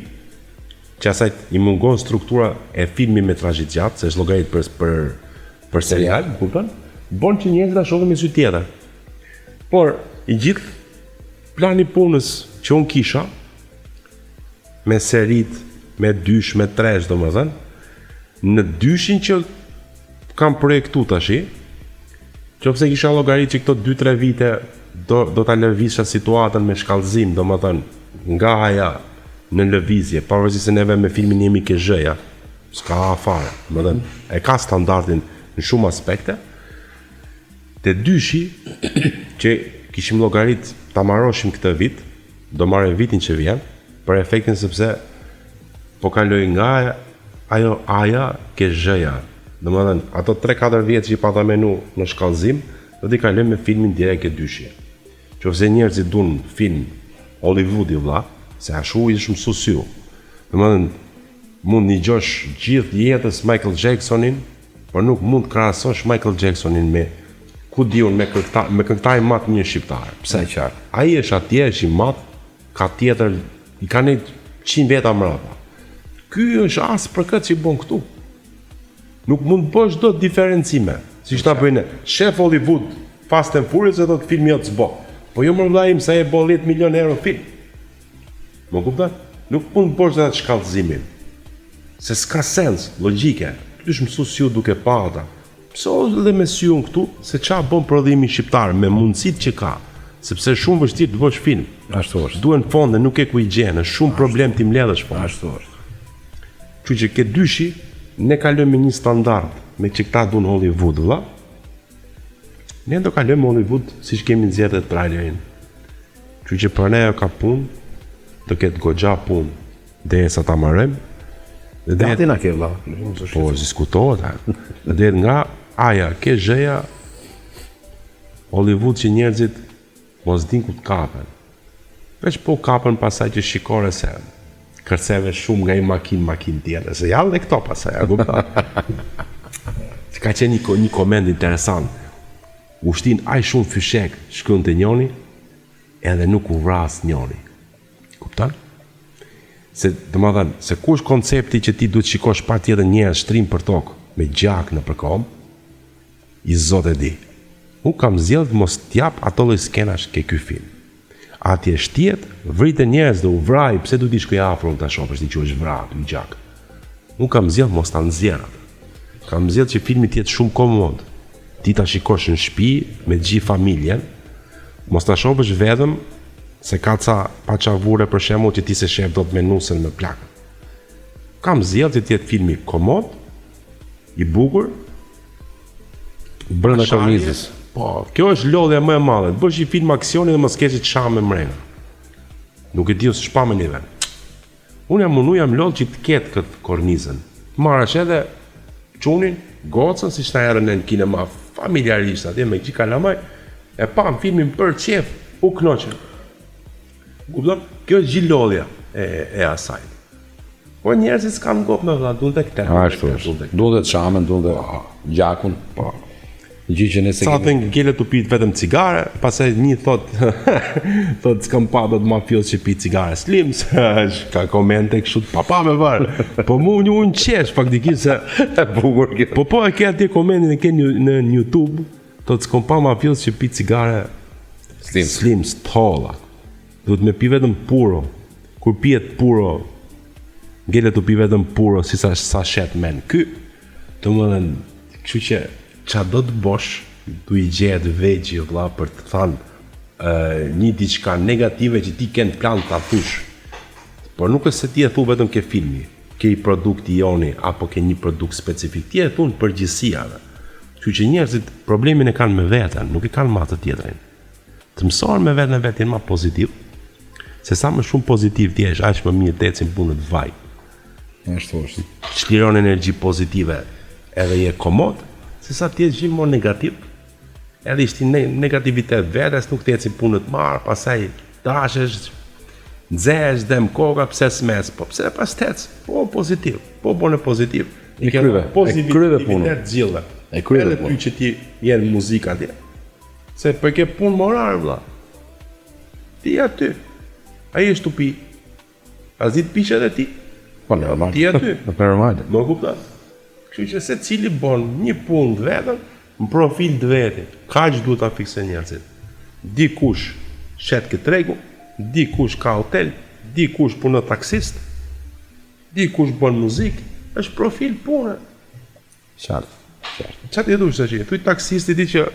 B: që asaj i mungon struktura e filmi me metrazhit gjatë, se është llogarit për për për serial, më kupton? Bon që njerëzit ta shohin me sy tjetër. Por i gjithë plani punës që unë kisha me serit, me dysh, me tresh, domethënë, në dyshin që kam projektu tashi, qofse kisha llogarit që këto 2-3 vite do do ta lëvizsha situatën me shkallëzim, domethënë, nga aja në lëvizje, pavarësisht se neve me filmin jemi ke zhëja, s'ka fare, domethënë, e ka standardin në shumë aspekte. Te dyshi që kishim llogarit ta marroshim këtë vit, do marrë vitin që vjen, për efektin sepse po kaloj nga ajo aja ke zhëja. Domethënë, ato 3-4 vjet që i pata menu në shkallëzim, do t'i kaloj me filmin direkt ke dyshi. Qofse njerëzit duan film Hollywoodi vlla, se ashtu i është mësu syu. Domethënë, mund një gjosh gjithë jetës Michael Jacksonin, por nuk mund të krahasosh Michael Jacksonin me ku di unë me këngëtar, me këngëtarin më të mirë shqiptar. Pse?
C: E qartë.
B: Ai është atje, është i madh, ka tjetër, i ka ne 100 veta mbrapa. Ky është as për këtë që i bën këtu. Nuk mund të bësh dot diferencime. Siç ta bëjnë shef Hollywood, Fast and Furious e thot filmi jot s'bo. Po jo më vllai im se e bë 10 milion euro film. Më kupton? Nuk mund të bësh atë shkallëzimin. Se s'ka sens, logjike. Ty është mësu si ju duke pa ata. Mësohu dhe me sy unë këtu se ça bën prodhimi shqiptar me mundësitë që ka, sepse është shumë vështirë të bësh film.
C: Ashtu është.
B: Duhen fonde, nuk ke ku i gjen, është shumë problem t'i mbledhësh fonde.
C: Ashtu është.
B: Kështu që ke dyshi, ne kalojmë me një standard, me që këta duan Hollywood, vëlla. Ne do kalojmë Hollywood siç kemi nxjerrë dhe trailerin. Kështu që për ne ajo ka punë, do ketë goxha punë derisa ta marrojmë. Dhe
C: deri Gati na ke vëlla.
B: Po diskutohet a. Dhe deri nga A-ja ke Zh-ja Hollywood që njerëzit mos din ku të kapen. Veç po kapen pasaj që shikore se kërceve shumë nga një makinë makinë tjetër, se janë dhe këto pasaj, a kupton? Ka qenë një, një koment interesant. U shtin aq shumë fyshek, shkruante njoni, edhe nuk u vra asnjoni. Kupton? Se, domethënë, se ku është koncepti që ti duhet shikosh patjetër njerëz shtrim për tokë, me gjak nëpër kom, i zot e di. Unë kam zgjedhur të mos t'jap ato lloj skenash ke ky film. Atje shtihet, vriten njerëz dhe u vra ai, pse duhet t'i shkoj afër unë ta shoh, është që është vra aty në gjak. Unë kam zgjedhur mos ta nxjerr atë. Kam zgjedhur që filmi të jetë shumë komod. Ti ta shikosh në shtëpi me të gjithë familjen, mos ta shohësh vetëm se ka ca paçavure për shembull që ti s'e shef dot me nusen me plakën. Kam zgjedhur që të jetë filmi komod, i bukur,
C: brenda kornizës.
B: Po, kjo është lodhja më e madhe. Të bësh një film aksioni dhe mos kesh të shame mrena. Nuk e di ose s'pa më një vend. Unë jam mundu jam lodh që të ketë këtë kornizën. Të marrësh edhe çunin, gocën, siç na erdhën në kinema familjarisht atje me gjithë kalamaj, e pam filmin për qef, u kënaqën. Kupton? Kjo është gjithë lodhja e, e asaj. Po njerëzit s'kan gop me vlla, duan të këtë.
C: Ashtu është. Duan të shamen, duan të gjakun.
B: Po.
C: Gjë që ne
B: s'e kemi. Sa thënë ngele tu pit vetëm cigare, pastaj një thot thot s'kam pa dot mafioz që pi cigare slim, ka komente kështu të papa me var. Po mu unë unë qesh faktikisht se
C: e bukur kjo.
B: Po po e ke atje komentin e ke në në YouTube, thot s'kam pa mafioz që pi cigare
C: slim.
B: Slim stolla. Duhet me pi vetëm puro. Kur pihet puro, ngelet tu pi vetëm puro si sa sa shet men. Ky, domethënë, kështu që ça do të bosh, du i gjehet vegji vlla për të thanë uh, një diçka negative që ti ke në plan ta thush. Por nuk është se ti e thu vetëm ke filmi, ke i produkti joni apo ke një produkt specifik, ti e thu në përgjithësi atë. Kështu që njerëzit problemin e kanë me veten, nuk e kanë me atë tjetrin. Të mësohen me veten e vet jenë ma pozitiv, se sa më shumë pozitiv ti jesh, aq më mirë të ecin punët vaj.
C: Ashtu është.
B: Çliron energji pozitive edhe je komod, se sa ti jesh gjithmonë negativ, edhe i shtin ne negativitet vetes, nuk të ecin punët marë, pastaj dashesh, nxehesh, dem koka, pse s'mec, po pse pas tec, po pozitiv, po bone pozitiv.
C: E kryve, e kryve punën.
B: Gjithëve.
C: E kryve
B: punën. Edhe ty që ti je në muzikë atje. Se po e ke punë me orar, vlla. Ti aty. Ai është tu pi. A zi të pish edhe ti.
C: Po normal.
B: Ti aty.
C: Po normal.
B: Më kupton? Kështu që secili bon një punë të vetën në profil të vetin. Kaq duhet ta fiksojnë njerëzit. Dikush shet këtë tregu, dikush ka hotel, dikush punon taksist, dikush bën muzikë, është profil pune.
C: Qartë, qartë.
B: Ça ti thush tash? Thuj taksistit ti që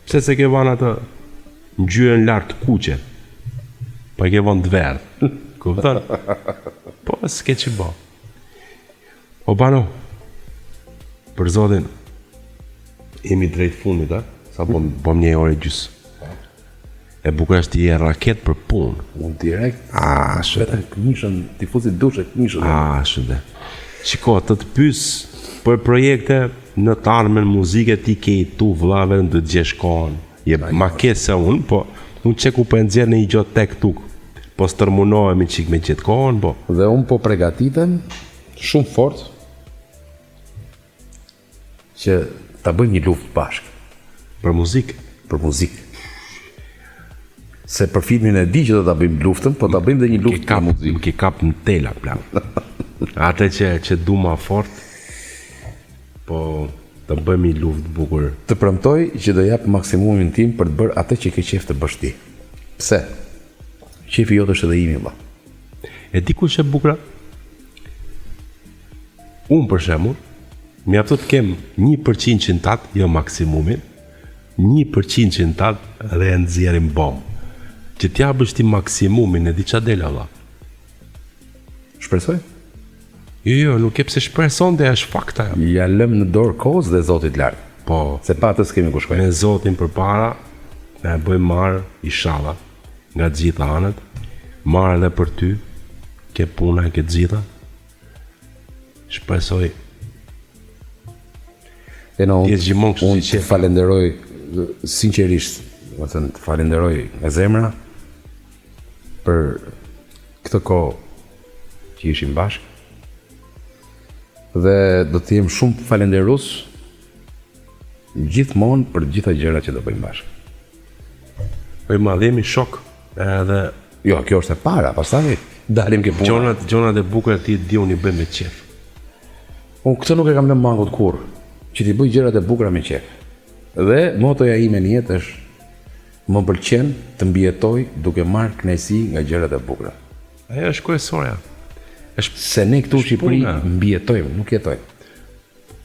B: pse s'e ke vënë atë ngjyrën lart kuqe? Po e ke vënë të verdhë. Kupton? Po s'ke ç'i bë. O Bano. Për zotin jemi drejt fundit, a? Sa bom bom një orë e gjysë. E bukur është ti je raket për
C: punë. Unë direkt.
B: Ah,
C: vetëm këmishën, ti fusi dushe
B: këmishën. Ah, shënde. Shiko, të të pyes për projekte në të ardhmen muzike ti ke i tu vlla vetëm të gjesh kohën. Je ma keq se unë, po unë çeku po e nxjerr në një gjë tek tuk. Po stërmunohemi çik me gjet kohën, po.
C: Dhe unë po pregatitem shumë fort Që ta bëjmë një luftë bashkë.
B: Për muzikë?
C: Për muzikë. Se për filmin e di që do ta bëjmë luftën, po ta bëjmë dhe një luftë
B: për muzikë. Më ke kap në tela plan. Atë që që du ma fort, po të bëjmë një luftë bukur.
C: Të premtoj që do jap maksimumin tim për të bërë atë që ke qejf të bësh ti. Pse? Qejfi jot është edhe imi vëlla.
B: E di kush e bukura? Unë për shembull, Mjafton të kem 1% tat, jo maksimumin, 1% tat dhe e nxjerrim bom. Që t'ja bësh ti maksimumin e di ça del valla.
C: Shpresoj.
B: Jo, jo, nuk e pse shpreson dhe është fakt ajo.
C: Ja lëm në dorë kohës dhe Zotit lart.
B: Po,
C: Se pa atë s'kemi ku shkojmë.
B: me Zotin përpara, na e bëjmë marë, ishalla, nga të gjitha anët, marë edhe për ty, ke puna e ke të gjitha. Shpresoj
C: E no,
B: Ti je gjithmonë kështu
C: unë
B: si
C: të
B: qef.
C: falenderoj sinqerisht, do të thënë të falenderoj nga zemra për këtë kohë që ishim bashkë. Dhe do të jem shumë falenderues gjithmonë për të gjitha gjërat që do bëjmë bashkë.
B: Po i madh jemi shok edhe
C: Jo, kjo është e para, pastaj dalim ke puna.
B: gjonat gjonat e bukura ti di unë i bëj me qef.
C: Unë këtë nuk e kam lënë mangut kurrë, që t'i bëj gjërat e bukura me qef. Dhe motoja ime në jetë është më pëlqen të mbijetoj duke marrë kënaqësi nga gjërat e bukura.
B: Ajo është kryesorja. Është
C: Se ne këtu në Shqipëri
B: puna.
C: mbijetojmë, nuk jetojmë.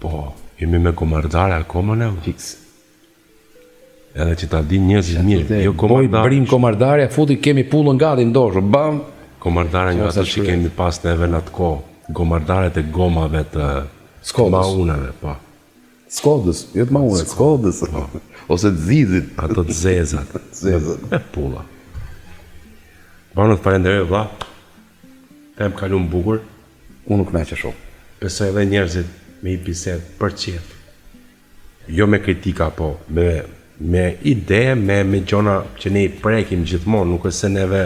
B: po, jemi me komardare akoma ne.
C: Fiks.
B: Edhe që ta din njerëzit mirë, jo
C: Boj
B: komardare.
C: brim komardare, futi kemi pullën gati në dorë, bam.
B: Komardare nga
C: Sa
B: ato që
C: shkruhet.
B: kemi pas neve në atë kohë, komardaret e gomave të
C: Skodës.
B: maunave, po.
C: Skodës, jo të maune, skodës. Ose të zizit.
B: Ato të zezat.
C: Zezat.
B: E pulla. Bano të falenderoj vlla. Tem kalum bukur.
C: Unë nuk kënaqem shumë.
B: Besoj edhe njerëzit me i bisedë për qef. Jo me kritika, po me me ide, me me gjona që ne i prekim gjithmonë, nuk është se neve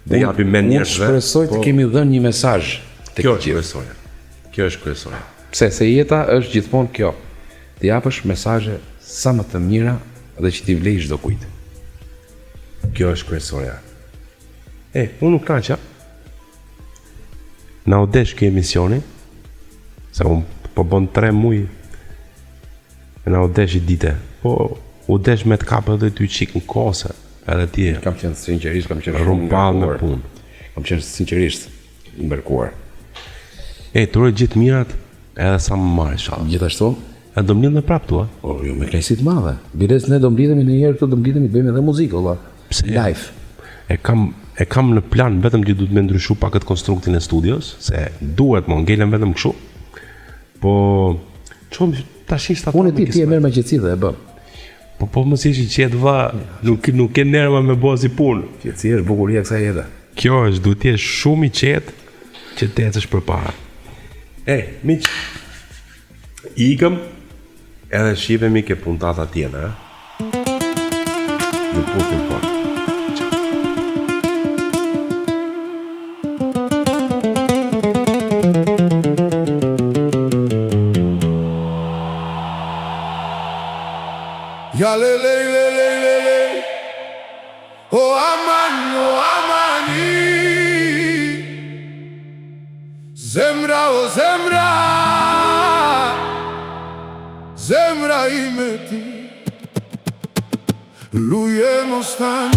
B: dhe japim me
C: Unë
B: njerëzve.
C: shpresoj të
B: po,
C: kemi dhënë një mesazh tek
B: Kjo
C: të
B: është
C: gjithë.
B: kryesorja. Kjo është kryesorja.
C: Pse se jeta është gjithmonë kjo. Të japësh mesazhe sa më të mira dhe që t'i vlej çdo kujt.
B: Kjo është kryesorja. E, unë nuk knaqa. Na u desh ky emisioni, se unë po bën 3 muaj. E na u desh i dite. Po u desh me të kapë edhe ty çik në kose, edhe ti
C: Kam qenë sinqerisht, kam qenë shumë
B: rrumpall me
C: ngarkuar.
B: punë.
C: Kam qenë sinqerisht i ngarkuar.
B: E, të uroj gjithë mirat, edhe sa më marrë, inshallah.
C: Gjithashtu,
B: E do mlidhem prapë tu, a?
C: o jo me kënaqësi të madhe. Biles ne do mblidhemi në një herë këtu do mblidhemi të bëjmë edhe muzikë, valla.
B: Pse?
C: Live.
B: E kam e kam në plan vetëm që duhet me ndryshu pak këtë konstruktin e studios, se duhet mo ngelem vetëm kështu. Po çon tash ishte ato.
C: Unë ti ti e merr me qetësi dhe e bën.
B: Po po mos jesh i qetë vlla, nuk nuk ke nerva me bë si punë.
C: Qetësia është bukuria e kësaj jete.
B: Kjo është duhet të jesh shumë i qetë që të ecësh përpara. E, miq, ikëm edhe shihemi ke puntata tjetër, ë. Ju puthim fort.
A: Ya le le le le le le. Oh aman, oh amani. Zemra, o zemra. Zemra ime ti. Luje mos tan.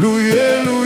A: Luje, luje.